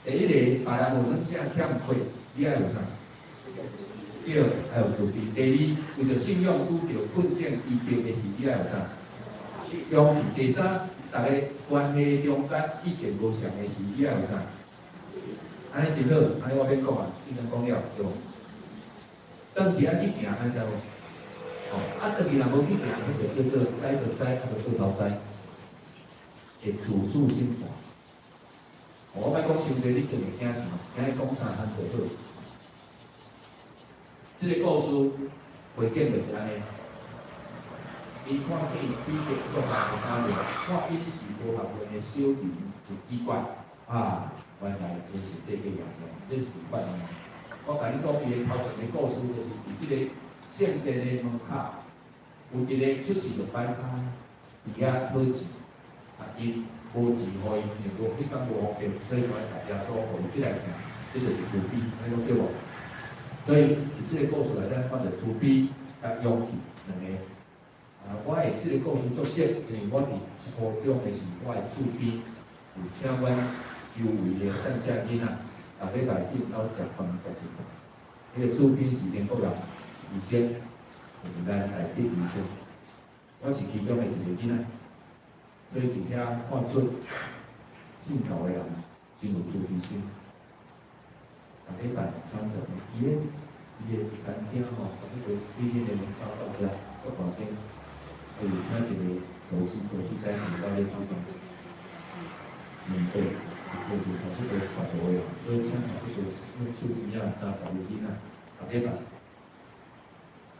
第一个，別人有軟正欠缺，你愛有啥？對，愛有慈悲。第二，為著信仰拄著困境逼迫的時，你愛有啥？勇氣。第三，逐个關係中間意見無仝的時，你愛有啥？按呢真好，按呢我免講啊，已經講了，對無？轉去愛去行，按呢知無？哦，啊，轉去若無去行，彼就叫做知就知，啊，就做頭知，會自主審判。我莫講傷濟，你一定會驚啥？今日講三項就好。這个故事背景就是按呢。伊看見彼得、約翰有交流，看飲食無合用的小人有奇怪，啊，原來伊是綴過耶穌，這是共款的。我共你講，伊的頭前的故事就是佇這个聖殿的門口，有一个出世就擺跤，佇遐討錢，啊，𪜶無錢予伊，因為無彼工無方便，所以講耶穌予伊起來行，這就是慈悲，按呢講對無？所以佇這个故事內底，看著慈悲佮勇氣兩个。啊，我會這个故事足熟，因為我佇初中的時，我的厝邊有請阮周圍的散隻囡仔，逐禮拜去𪜶兜食飯食一頓。彼个厝邊是英國人醫生，就是咱台北醫生。我是其中的一个囡仔，所以佇遐看出信教的人真有慈悲心。逐禮拜穿著伊的餐廳吼，彼个對恁的門口到遮，閣大間。伊有請一个導師師傅來咧煮飯，兩個一個就差不多10多个，所以請差不多阮厝邊仔30個囡仔，逐禮拜，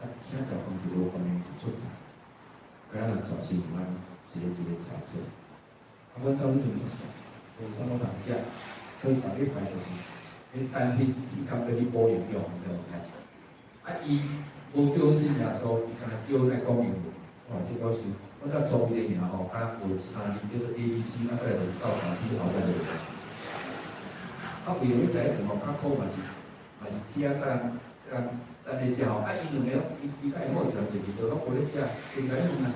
啊，請食飯是無關係，是出菜，敢若人帶新安一个一个菜做，啊，阮兜彼陣足細，無啥物人食，所以逐禮拜就是咧等彼工欲去補營養，你知無？啊，伊無叫阮信耶穌，伊干焦叫阮來講英文。哇！這表示我才初伊的名吼，敢學三字叫做 A B C，啊，過來就是到大 D 後壁就會。啊，為著欲知影吼，較苦嘛是去遐佮人佮人等咧食吼。啊，𪜶兩个攏伊伊佮伊某一人坐一桌，攏無咧食，就共你問啊，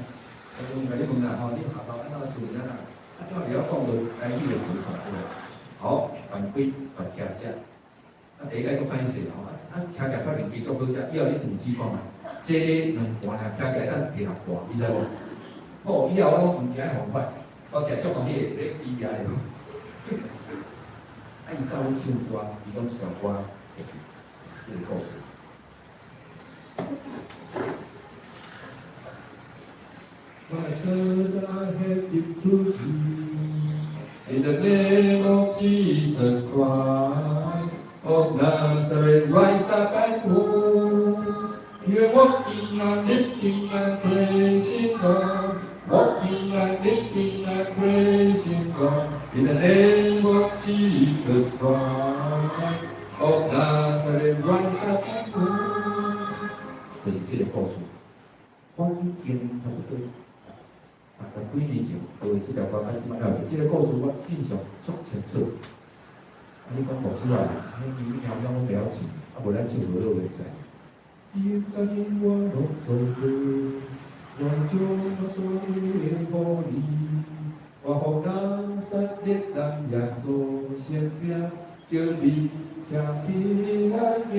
就共你問啦吼，你學校按怎處理啊？啊，怎袂曉講就該去就隨傳對無？好，犯規罰徛遮。啊，第一擺足歹勢吼，啊，聽起來較面皮足好食，以後你投資看覓，這个兩盤爾聽起來咱提合大，你知無？好，以後我攏毋知影方法，我舉足歡喜咧比較的。啊，伊教阮唱歌，伊講這條歌就是這个故事。My sins I have give to thee, in the name of Jesus Christ of Nazareth, rise up and walk. You're walking and leaping and praising God, walking and leaping and praising God, in the name of Jesus Christ of Nazareth, rise up and walk. 就是這个故事，我已經差不多60幾年前學的這條歌，啊，這擺還有這个故事，我印象足清楚。啊，你講牧師啊，你你娘娘攏袂曉唱，啊，無咱唱和樂會使。金甲銀我攏做過，我將我所有的予你，我予拿撒勒人耶穌聖名，叫你站起來行。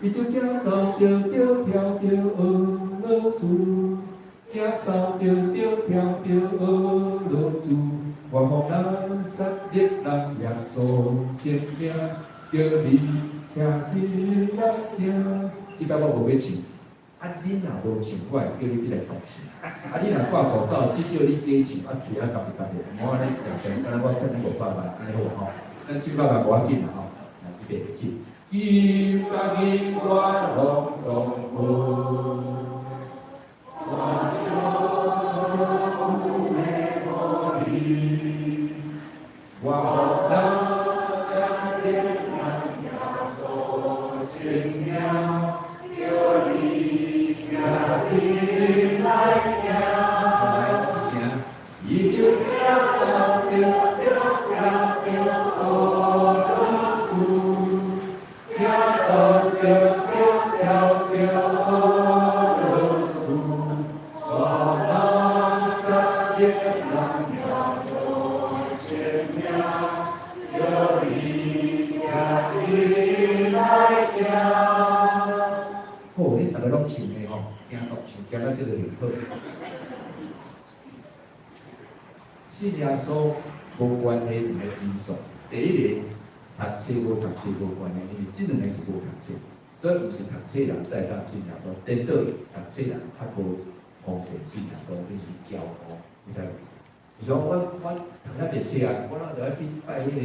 伊就行走著著跳著學樂主，行走著著跳著學樂主，我予拿撒勒人耶穌聖名，叫你站起來行。這擺我無欲唱，啊，恁若無唱，我會叫你起來獨唱。啊，你若掛口罩，至少你假唱，啊，喙仔合一合的，毋好按呢定定，敢若我欠你500萬，按呢好無吼？咱唱百萬無要緊啦吼，來預備起。金甲銀我攏總無，我將所有的予你，我予拿撒勒人耶穌聖名，叫你站起來行。來行，伊就行走著著跳著學樂主。行走著著跳著學樂主，我拿撒勒人耶穌聖名，叫你站起來行。好，恁逐个攏唱的吼，行獨唱，行到這个離譜。信耶穌無關係兩个因素，第一个讀冊無讀冊無關係，因為這兩个是無讀冊，所以毋是讀冊人才會當信耶穌，顛倒讀冊人較無方便信耶穌，你是驕傲，你知無？就像我讀遐濟冊啊，我哪著愛去拜彼个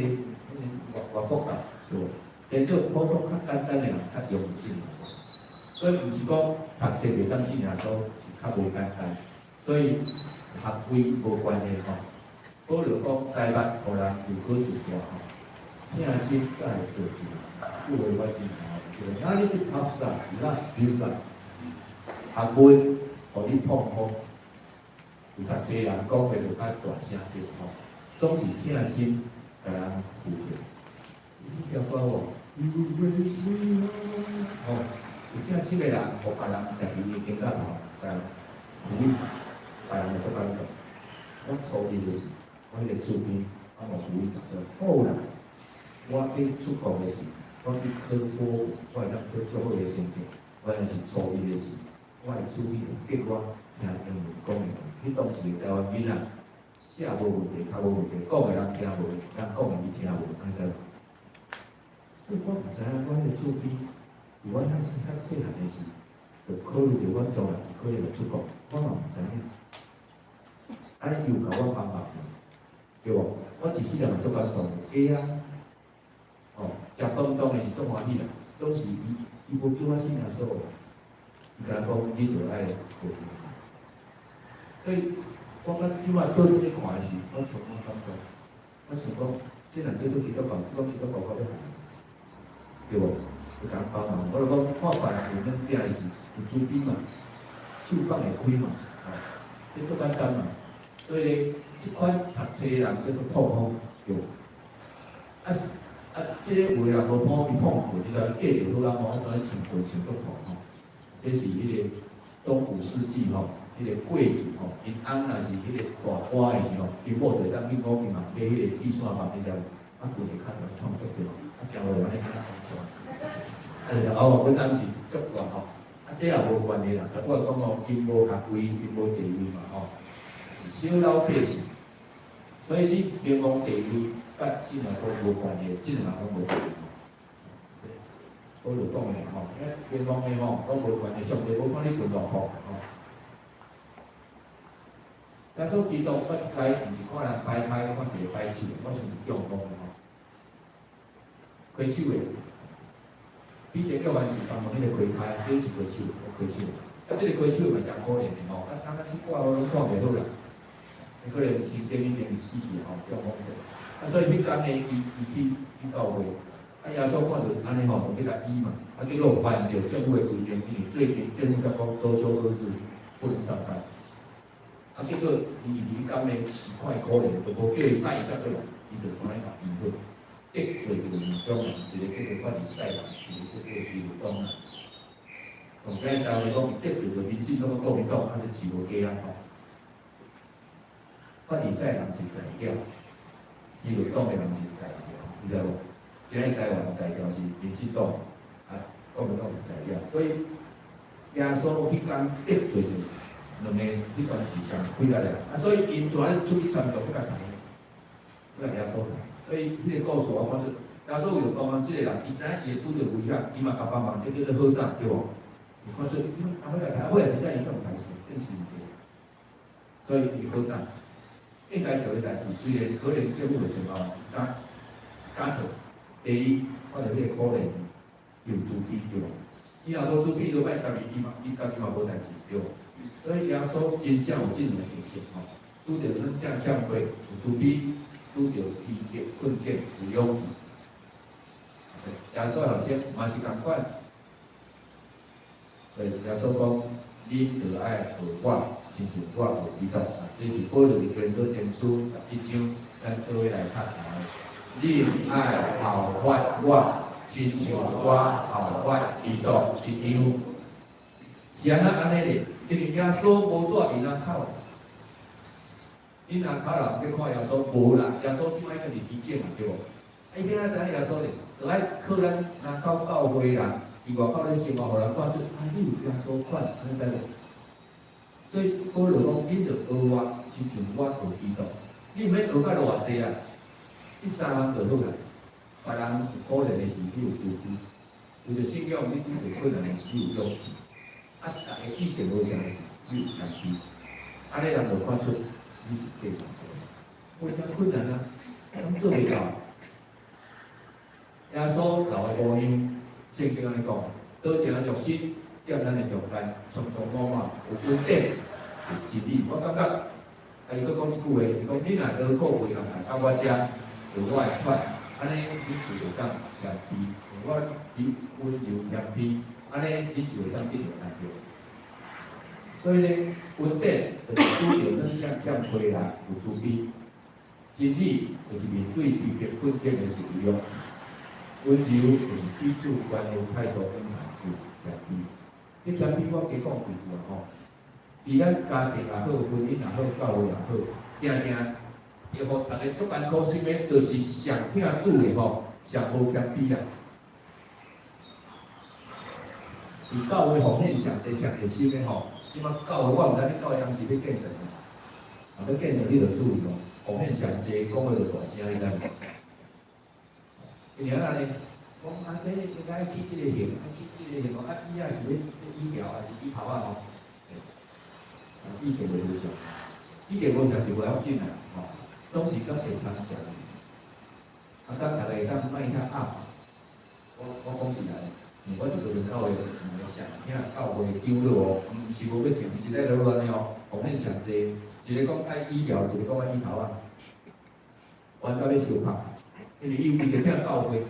外外國教，對無？顛倒普通較簡單的人較容易信耶穌，所以毋是講讀冊袂當信耶穌是較無簡單，所以學位無關係吼。保羅講財物予人自高自大吼，疼心才會造就。句話我真歡喜，叫 knowledge puffs up, love builds up。學問予你膨風，有較濟人講話就較大聲著吼，總是疼心共人扶著。你聽歌無？You raise me up，吼，有疼心的人，予別人食伊的肩胛頭，共人扶你，別人會足感動。我初一的時，我彼个厝邊，我嘛扶伊說好啦。我去出國的時，我去考托福，我會當考足好的成績。我若是初一的時，我的厝邊就逼我聽英文講的。彼當時的台灣囡仔寫無問題，讀無問題，講的人聽無，人講的伊聽無，按呢知無？所以我毋知影，我彼个厝邊，佇我較較細漢的時，就考慮著我將來可能會出國，我嘛毋知影。按呢又共我幫忙，對無？我一世人嘛足感動，假啊！哦，食飯當然是足歡喜啦，總是伊伊無叫我信耶穌，伊共我講你著愛學。所以，我感覺這擺倒轉去看的時，我充滿感動。我想講，這若叫做基督教，這講基督教到欲害，對無？就共幫忙。我就講，看別人有軟食的時，有慈悲嘛，手放會開嘛，吼，這足簡單嘛。所以咧，這款讀冊的人叫做膨風，對無？啊是啊，這个有的人無碰，伊碰過，你知影嫁著好人吼，怎樣穿裙穿足破吼？這是彼个中古世紀吼，彼个貴族吼，𪜶翁若是彼个大官的時候，𪜶某就會當去五金行買彼个制線網，你知無？啊，規个較創作對無？啊，行落來按呢啊就哦，阮翁是足大吼，啊，這也無關係啦。我講哦，𪜶無學位，𪜶無地位嘛吼，是小老百姓。所以你名望地位佮信耶穌無關係，這兩個攏無關係。我就講的吼，名望的吼攏無關係，上帝無看你穿偌樸吼。耶穌基督，我一開毋是看人擺開，看一個擺手，我是中風的吼，開手的。彼得約翰是幫忙彼個開開，這是開手，開手。啊，這個開手嘛誠可憐的吼，啊，啊，這掛我攏看袂好啦，可能神經已經死去吼，中風的。啊，所以彼工呢，伊去教會，啊，耶穌看著按呢吼，就欲來醫嘛，啊，結果犯著政府的規定，因為最近政府才講周休二日不能上班。啊，結果伊彼工呢，伊看伊可憐，就無叫伊拜伊才過來，伊就怎樣共醫好。得罪著兩種人，一個叫做法利賽人，一個叫做基督黨人。上簡單來講，伊得罪著民進黨、國民黨，啊，這是無假啊吼。法利賽人是在教，基督黨的人是在教，你知無？今日台灣在教是民進黨，啊，國民黨是在教，所以耶穌彼工得罪著兩个彼段時上幾力啦，啊，所以𪜶就按出去參賽，欲共刣，欲共耶穌刣。所以彼个故事我看出，耶穌為著幫忙這個人，伊知影伊會拄著危險，伊嘛共幫忙，這叫做好膽，對無？伊看出，啊，欲來刣，尾仔真正伊向刣死，變成所以伊好膽，應該做的代誌，雖然可能政府會想講敢敢做。第一，看著彼個可憐有慈悲，對無？伊若無慈悲，就歹參與，伊嘛伊家己嘛無代誌，對無？所以耶穌真正有這種特色吼，拄著咱正欠缺有慈悲，拄著危急困境有勇氣。耶穌學生嘛是仝款，對耶穌講：恁著愛學我，親像我學基督。啊，這是保羅佇哥林多前書11章，咱做伙來讀來。恁愛效法我，親像我效法基督一樣。是按怎按呢咧？因為耶穌無蹛𪜶仔口，𪜶仔口人欲看耶穌無啦，耶穌這擺已經佇天頂啊，對無？啊，伊欲按怎知影耶穌咧？著愛靠咱林口教會人，佇外口咧生活，予人看出啊，你有耶穌款，按呢知無？所以保羅講，恁著學我，親像我學基督。你毋免學甲偌濟啊，這三項就好啦。別人有可憐的時，你有慈悲；為著信仰，你拄著困難的時，你有勇氣。啊，逐家意見無相時，你有謙卑。按呢人就看出你是假耶穌。我誠困難啊，攏做袂到。耶穌老的模樣，聖經按呢講，倒一個肉身踮咱的中間，充充滿滿，有恩典，有真理。我感覺，啊，伊閣講一句話，伊講你若勞苦陪人來到我遮，學我的款，按呢你就會當謙卑，我以溫柔謙卑，按呢你就會當得著恩典。所以呢，恩典就是拄著咱欠欠虧啦，有慈悲；真理就是面對危急困境的時有勇氣；溫柔就是彼此關係態度應該有謙卑。這謙卑我加講幾句啊吼，佇咱家庭也好，婚姻也好，教會也好，定定會予逐家足艱苦心的，就是上疼主的吼，上無謙卑啦。佇教會奉獻上濟上濟心的吼，這擺教會我毋知你教會人是欲見長，啊欲見長你著注意哦，奉獻上濟，講話著大聲，你知無？因為按呢，講啊，這應該去這個型，啊去這個型哦，啊伊也是欲醫療，還是醫頭仔吼？啊，意見袂相，意見無相是無要緊啦，吼，總是敢會參詳，啊，敢逐家會當莫遐壓。我講實在，我佇個教會兩个上疼教會長老哦，毋是無欲聽，毋是咧擾亂的哦，奉獻上濟，一个講愛醫療，一个講愛醫頭仔，冤到欲相拍，因為伊為著疼教會，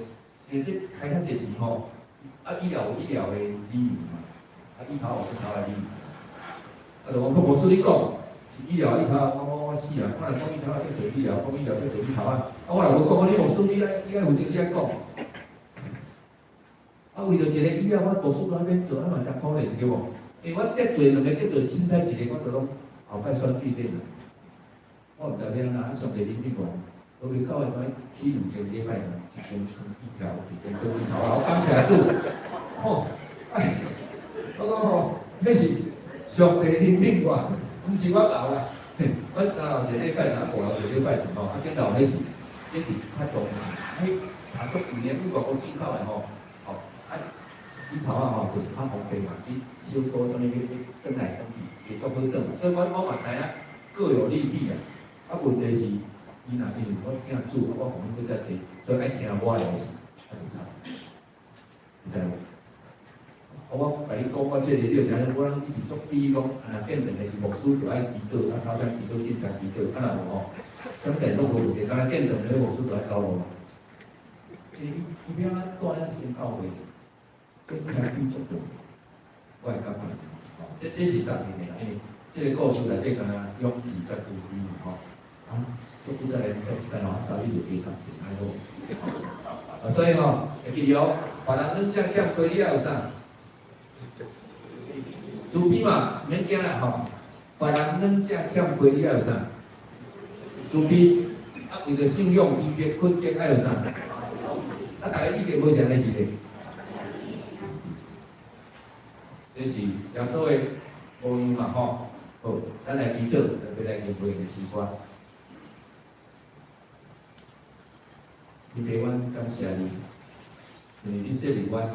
因為這開遐濟錢吼，啊醫療有醫療的理由嘛，啊醫頭有醫頭的理由，啊就講牧師你講是醫療醫頭，我死啊！我若講醫頭仔得罪醫療，講醫療得罪醫頭仔，啊我若無講，你牧師你愛負責，你愛講。啊，為著一個醫療，我牧師攏免做，啊嘛誠可憐對無？因為我得罪兩個，得罪凊彩一個，我都攏後擺選舉頂。我毋知欲按怎，啊上帝憐憫我，无袂到的时阵起两个礼拜，一间放一条，一间放一条，我感谢主，吼，哎，我讲吼，彼是上帝怜悯我，毋是我老啦，阮三楼一个礼拜，五楼一个礼拜吼，啊，顶楼彼是，彼是較重，彼查足贵的，美国国进口的吼，吼，啊，伊頭仔吼就是較方便嘛，去小組啥物去轉來轉去，會足好轉嘛，所以我嘛知影各有利弊啊，啊問題是，伊若因為我聽主，我予阮閣較濟，所以愛聽我的是較無差，你知無？啊，我共你講，我這个你就知影，我攏一直足比講，啊若見面的是牧師就愛祈禱，啊頭先祈禱，進前祈禱，啊若無吼，啥物代攏無問題，敢若見面的牧師就愛走路。伊伊欲按怎帶咱一間教會，這差距足大，我的感覺是，吼，這是實在的，因為這个故事內底敢若勇氣佮慈悲嘛，吼，啊。足久再來再一擺吼，三米就加送一下好。啊，所以吼，會記得哦，別人軟食欠虧，你愛有啥？慈悲嘛，毋免驚啦吼。別人軟食欠虧，你愛有啥？慈悲。啊，為著信仰逼迫困境，愛有啥？啊，逐个意見無仝的是咧。這是耶穌的模樣嘛吼。好，咱來祈禱，特別來念會的詩歌。天父，阮感謝你，因為你設立阮來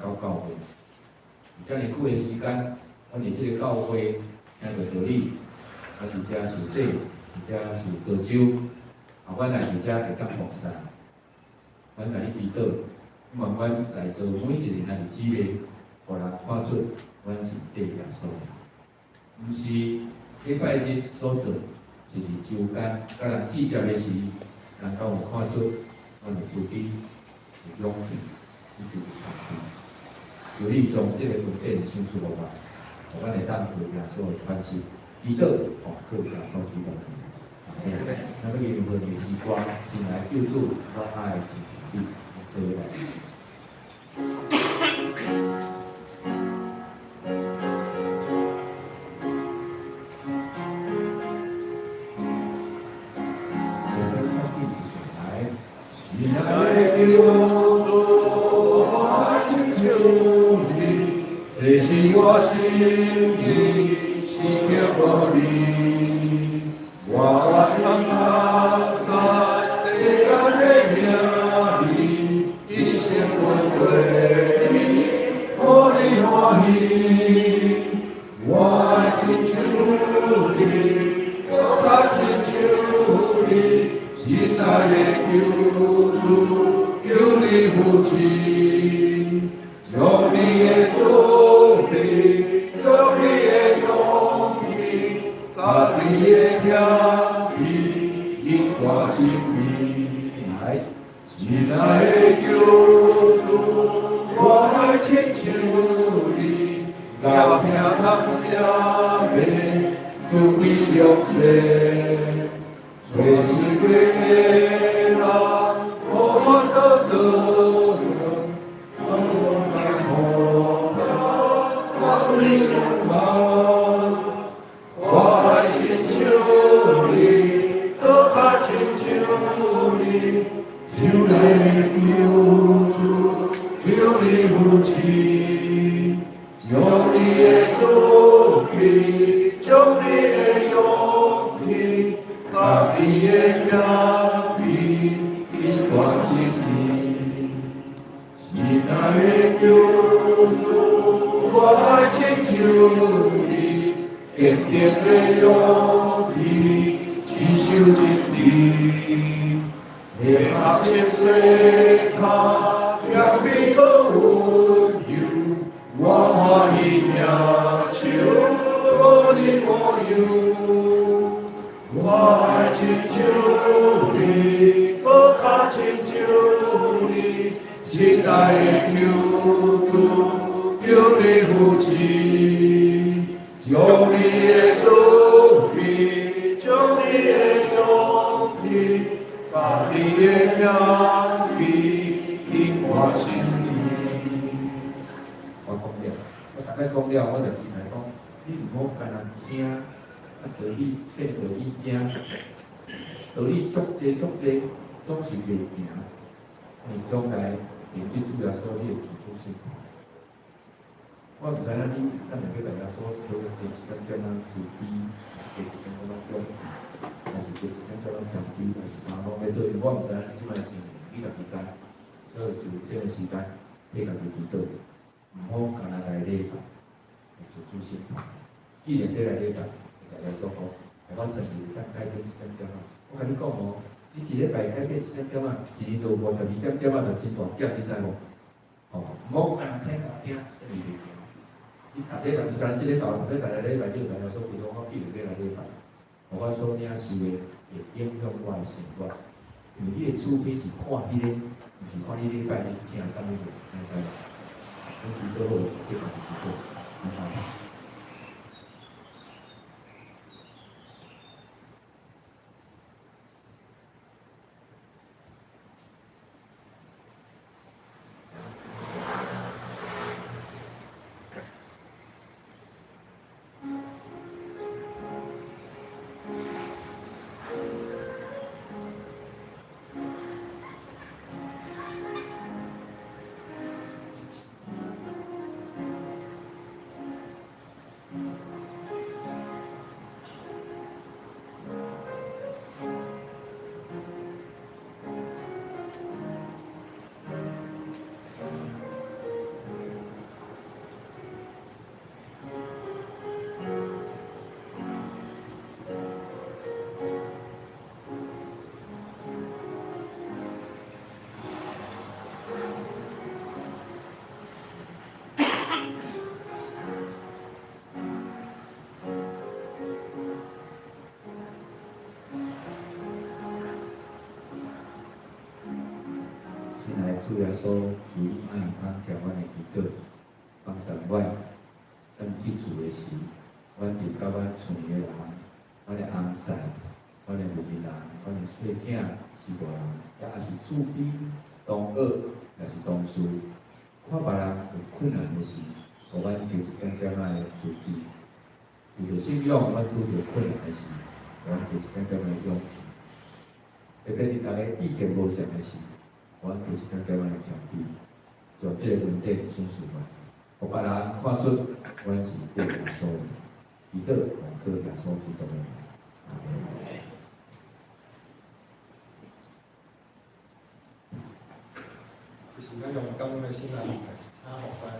到教會，遮爾久的時間，阮佇這个教會聽著道理，啊，佇遮受洗，佇遮受造就，啊，阮來佇遮會當服侍，阮共你祈禱，希望阮在座每一个兄弟姊妹，予人看出阮是綴耶穌的，毋是禮拜日所做，是佇周間佮人聚集的時，人敢有看出。阮有慈悲，有勇氣，以及有謙卑。求你將這个恩典賞賜予我，予阮會當學耶穌的款式，祈禱，哦，靠耶穌基督。阿們。咱欲念的詩歌，親愛救主，我愛親像你，做伙來。親愛的救主，我愛親像你，這是我心意，時刻無離。我願意放下世間的名利，一生跟隨你，予你歡喜。我愛親像你，閣較親像你。親愛的救主，求你扶持，將你的慈悲，將你的勇氣，佮你的謙卑，引我心意。來，親愛的救主，我愛親像你，老兄通啥物，慈悲良善。找失迷的人，予我倒轉，我愛親像你，閣較親像你，親愛的救主，求你扶持，將你的慈悲，將你的勇氣。佮你的謙卑，引我心意。親愛的救主，我愛親像你，堅定的勇氣，持守真理。學清洗跤，謙卑閣溫柔，我歡喜領受你模樣。我愛親像你，閣較親像你，親愛的救主，求你扶持，將你的慈悲，將你的勇氣，佮你的謙卑，引我心意。我講了，我逐擺講了，我就進來講，你毋好干焦聽。啊，道理變道理正，道理足濟足濟，總是袂行。你將來面對主耶穌，你會自主性。我毋知影你，咱若欲共耶穌討加一點點仔慈悲，還是加一點點仔勇氣，還是加一點點仔謙卑，還是啥攏欲對？我毋知影你這擺情形，你家己知。所以就這個時間，替家己祈禱，毋好干焦來禮拜，自主性。既然欲來禮拜，就共耶穌講，予阮轉去會當改變一點點仔。我共你講哦，你一禮拜改變一點點仔，一年就52點點仔，就真大減，你知無？哦，毋好干焦聽共聽，這是袂行。你逐禮拜，毋是干焦這禮拜，逐禮拜來禮拜，你就共耶穌祈禱，我既然欲來禮拜，予我所領受的會影響我的生活。因為你的慈悲是看彼個，毋是看你禮拜日聽啥物話，你知無？你祈禱好，替家己祈禱，明白無？親愛的主耶穌，求你愛通聽阮的祈禱，幫助阮。轉去厝的時，阮佇佮阮厝的人、阮的翁婿、阮的母親人、阮的細囝、序大人，抑是厝邊同學，抑是同事，看別人有困難的時，予阮求一點點仔的慈悲。為著信仰，阮拄著困難的時，予阮求一點點仔的勇氣。特別佇逐家意見無仝的時，阮求一點點仔的謙卑，將這個恩典顯示出來，予別人看出阮是綴耶穌的。祈禱奉靠耶穌基督的名，阿們。就是咱用感恩的心來，請牧師來講。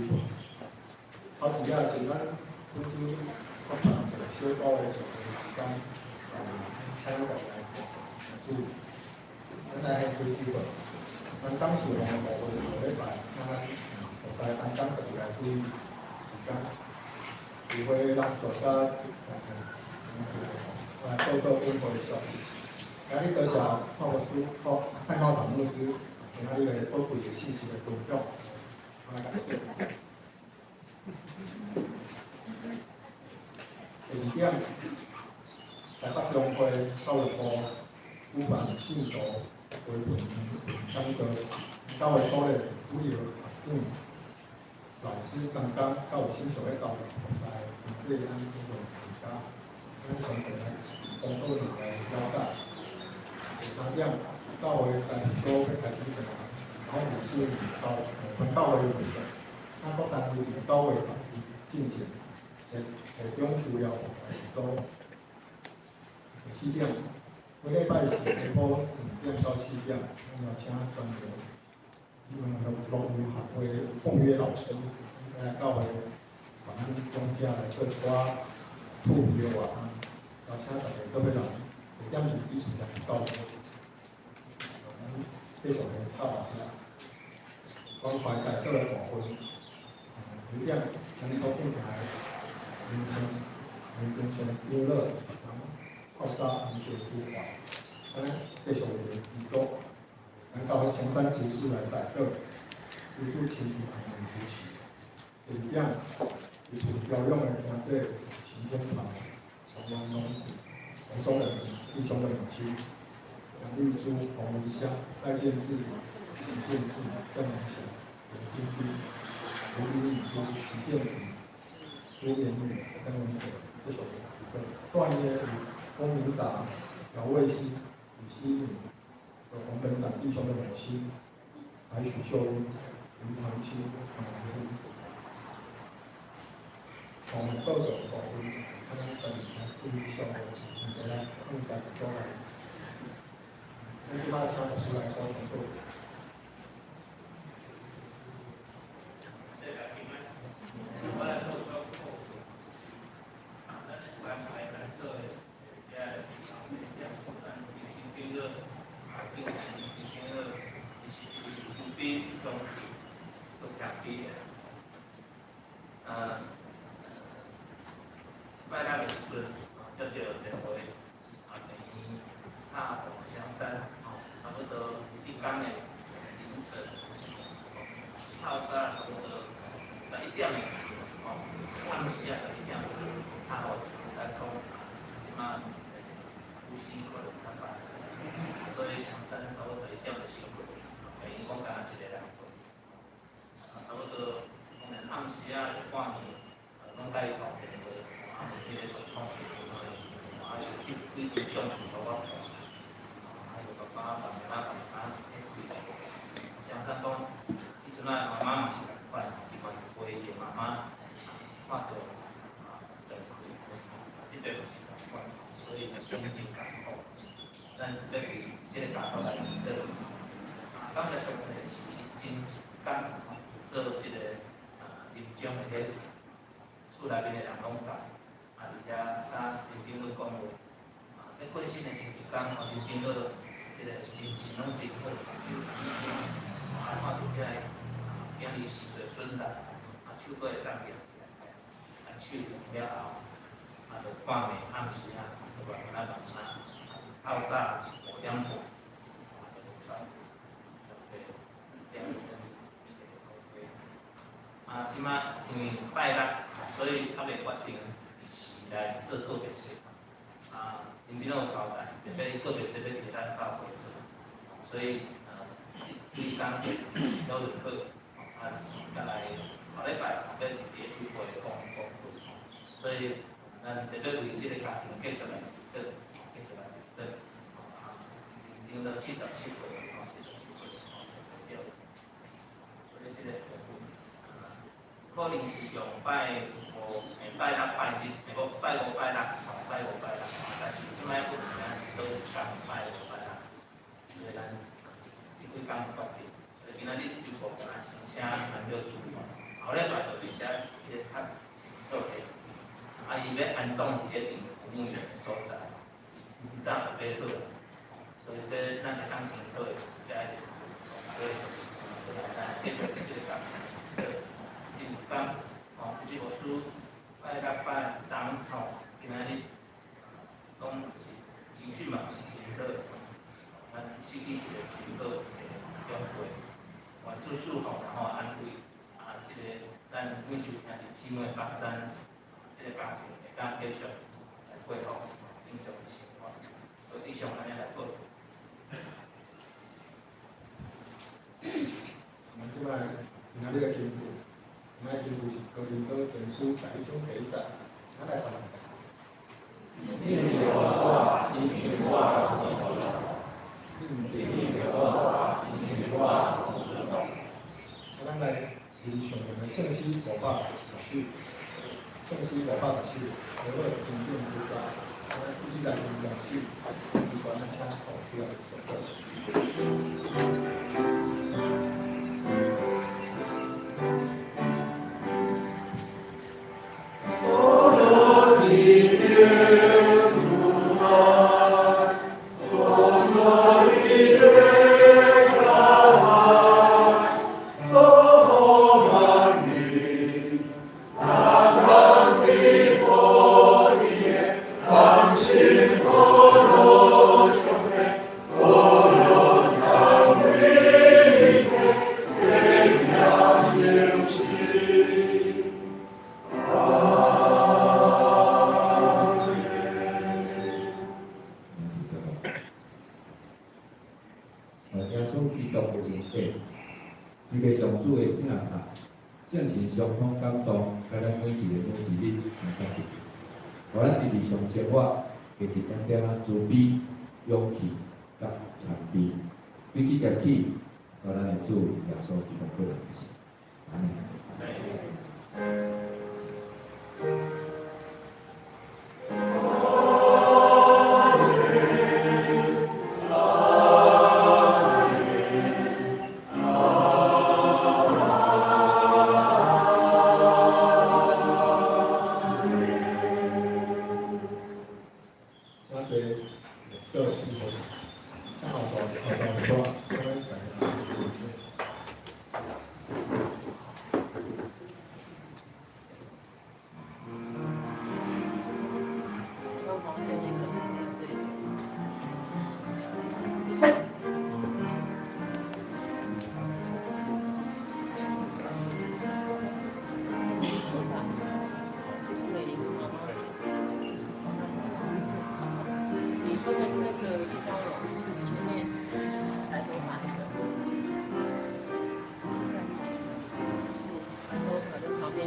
困。頭一仔是咱本周發辦的小組的聚會時間，來請大家來注意。咱來先開始吧。咱董事長的部分下禮拜，請咱牧師安講特別來注意時間。聚會人數甲來報告本會的消息。今日多謝蔡牧師、蔡浩堂牧師今仔日的寶貴的信息的分享，我來感謝。第二點，台北中會教育部舉辦信徒培訓講座，教會鼓勵主要學長、老師同工，佮有親屬的教育牧師，這個咱都會參加，咱詳細來公告來了解。第三點，教會在組欲開始訂，然後5年到全教會預算，啊，各單位9月10日進前，提供資料予組。第四點，每禮拜四下晡2點到4點，咱邀請專業樂育學會鳳約老師來教會傳講者來做一寡趣味的活動，邀請大家做伙來。地點是美術館教會，咱繼續來到遐。關懷大過來部分，第一點，咱所敬的林清林根昌長老，從透早安吉主法，咱繼續為遺囑，咱教會香山執事來代禱，求主親自安慰扶持。第二點，就是調養的兄弟秦天才、黃王龍子、黃宗仁弟兄的母親楊玉珠、洪文香、戴建志、李建志、鄭明祥、林金斌、吴玉珠、徐建平、朱绵女、曾文哲，这首一个段业龚明达、姚卫星、李希敏和洪本长弟兄的母親白许秀英、林長青、唐蘭芝。我們報告部分，咱特別來注意小的，大家來放在所來。咱這擺請牧師來補充報告。我來做做報告。咱關懷來做的，這咱林長老，長林長老，伊是慈悲同志，做家己的。拜六的時陣，接到電話，病院拍予香山，差不多一工的凌晨，透早差不多11點的時陣，暗時啊11點，拍予香山講，這馬有死可能較歹，所以香山差不多十一點就醒過去，病院講敢若一個人過，差不多當然暗時啊半暝，攏共伊通電話。啊，問這個狀況是如何？啊，伊幾張相片予我看，啊，伊爸爸、媽媽、媽媽咧開。相反講，彼陣仔媽媽嘛是仝款，伊嘛是陪伊的媽媽看著斷氣，這個嘛是仝款，所以心真艱苦。咱欲為這個家族來祈禱。啊，感謝上帝是伊真一工做這個臨終的彼厝內面的人攏佇。啊，佇遐佮林長老講話，啊，這過身的前一工吼，林長老這個精神攏真好，就啊，看著這個囝兒四歲孫來，啊，手閣會當舉起來，啊，手了後，啊，就半暝暗時啊，就慢慢慢慢，透早5點半，啊，就落山，就對，點啊，這馬因為拜六，所以猶未決定。來做告別式，啊，林長老有交代，特別告別式欲佇咱教會做，所以這幾工了就好，啊，再來後禮拜欲佇咧主會講講道，所以咱特別為這個家庭繼續來禱，繼續來禱，啊，林長老77歲，77歲，對，所以這個部分，可能是用拜五、拜六、拜日，無拜五、拜六，拜五、拜六，但是這擺閣毋知影是佗一工拜五、拜六，所以咱這幾工決定，所以今仔日就無敢若先請咱了主，後禮拜就佇遮彼個較清楚的，啊，伊欲安裝佇咧頂墓園的所在，伊早就買好，所以這咱會當清楚的，才愛做，所以來咱繼續這個工程。第五講，吼，這牧師拜六拜昨吼，今仔日攏是情緒嘛是真好，咱失去一個真好的長輩，願主賜福然後安慰，啊，這個咱每一位兄弟姊妹幫咱，這個家庭會當繼續來恢復正常的生活。所以以上按呢來報告。咱這擺今仔日的經文，今仔日經文是哥林多前書十一章第一節，咱來讀。恁著我，親像我恁著我，親像我。啊，咱來認上面的聖詩510首，聖詩510首，和樂平定之歌，咱一起來吟兩首，之前咱請投票做。耶穌基督的恩典，特別上主的疼痛，聖神相通感動，佮咱每一个每一日相佮佇，予咱佇日常生活加一點點仔慈悲、勇氣佮謙卑，彼此彼此，到咱的主耶穌基督過來時，阿們。請坐倒椅子，請後座後座煞，請大家。穿黃線那個，這裡。不是吧？不是美玲媽媽。你說的是那個一張龍前面白頭髮那個？不是，白頭髮的旁邊。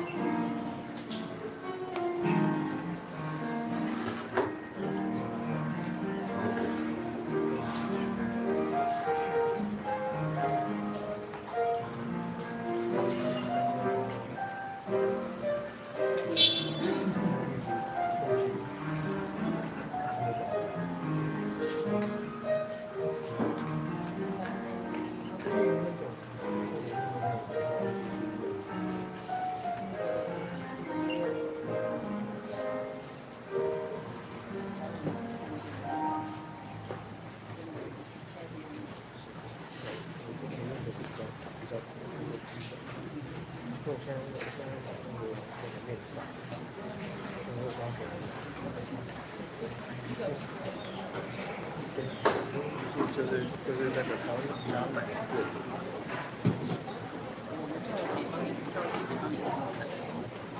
就是那個台灣拿買過。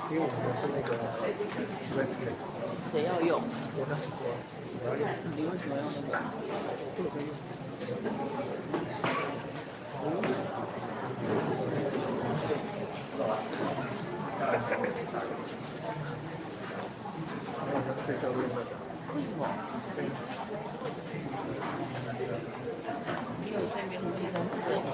因為我們是那個 USB。誰要用？我呢？我要用。你為什麼用那個？我可以用。為什麼？你有睡眠呼吸中止症？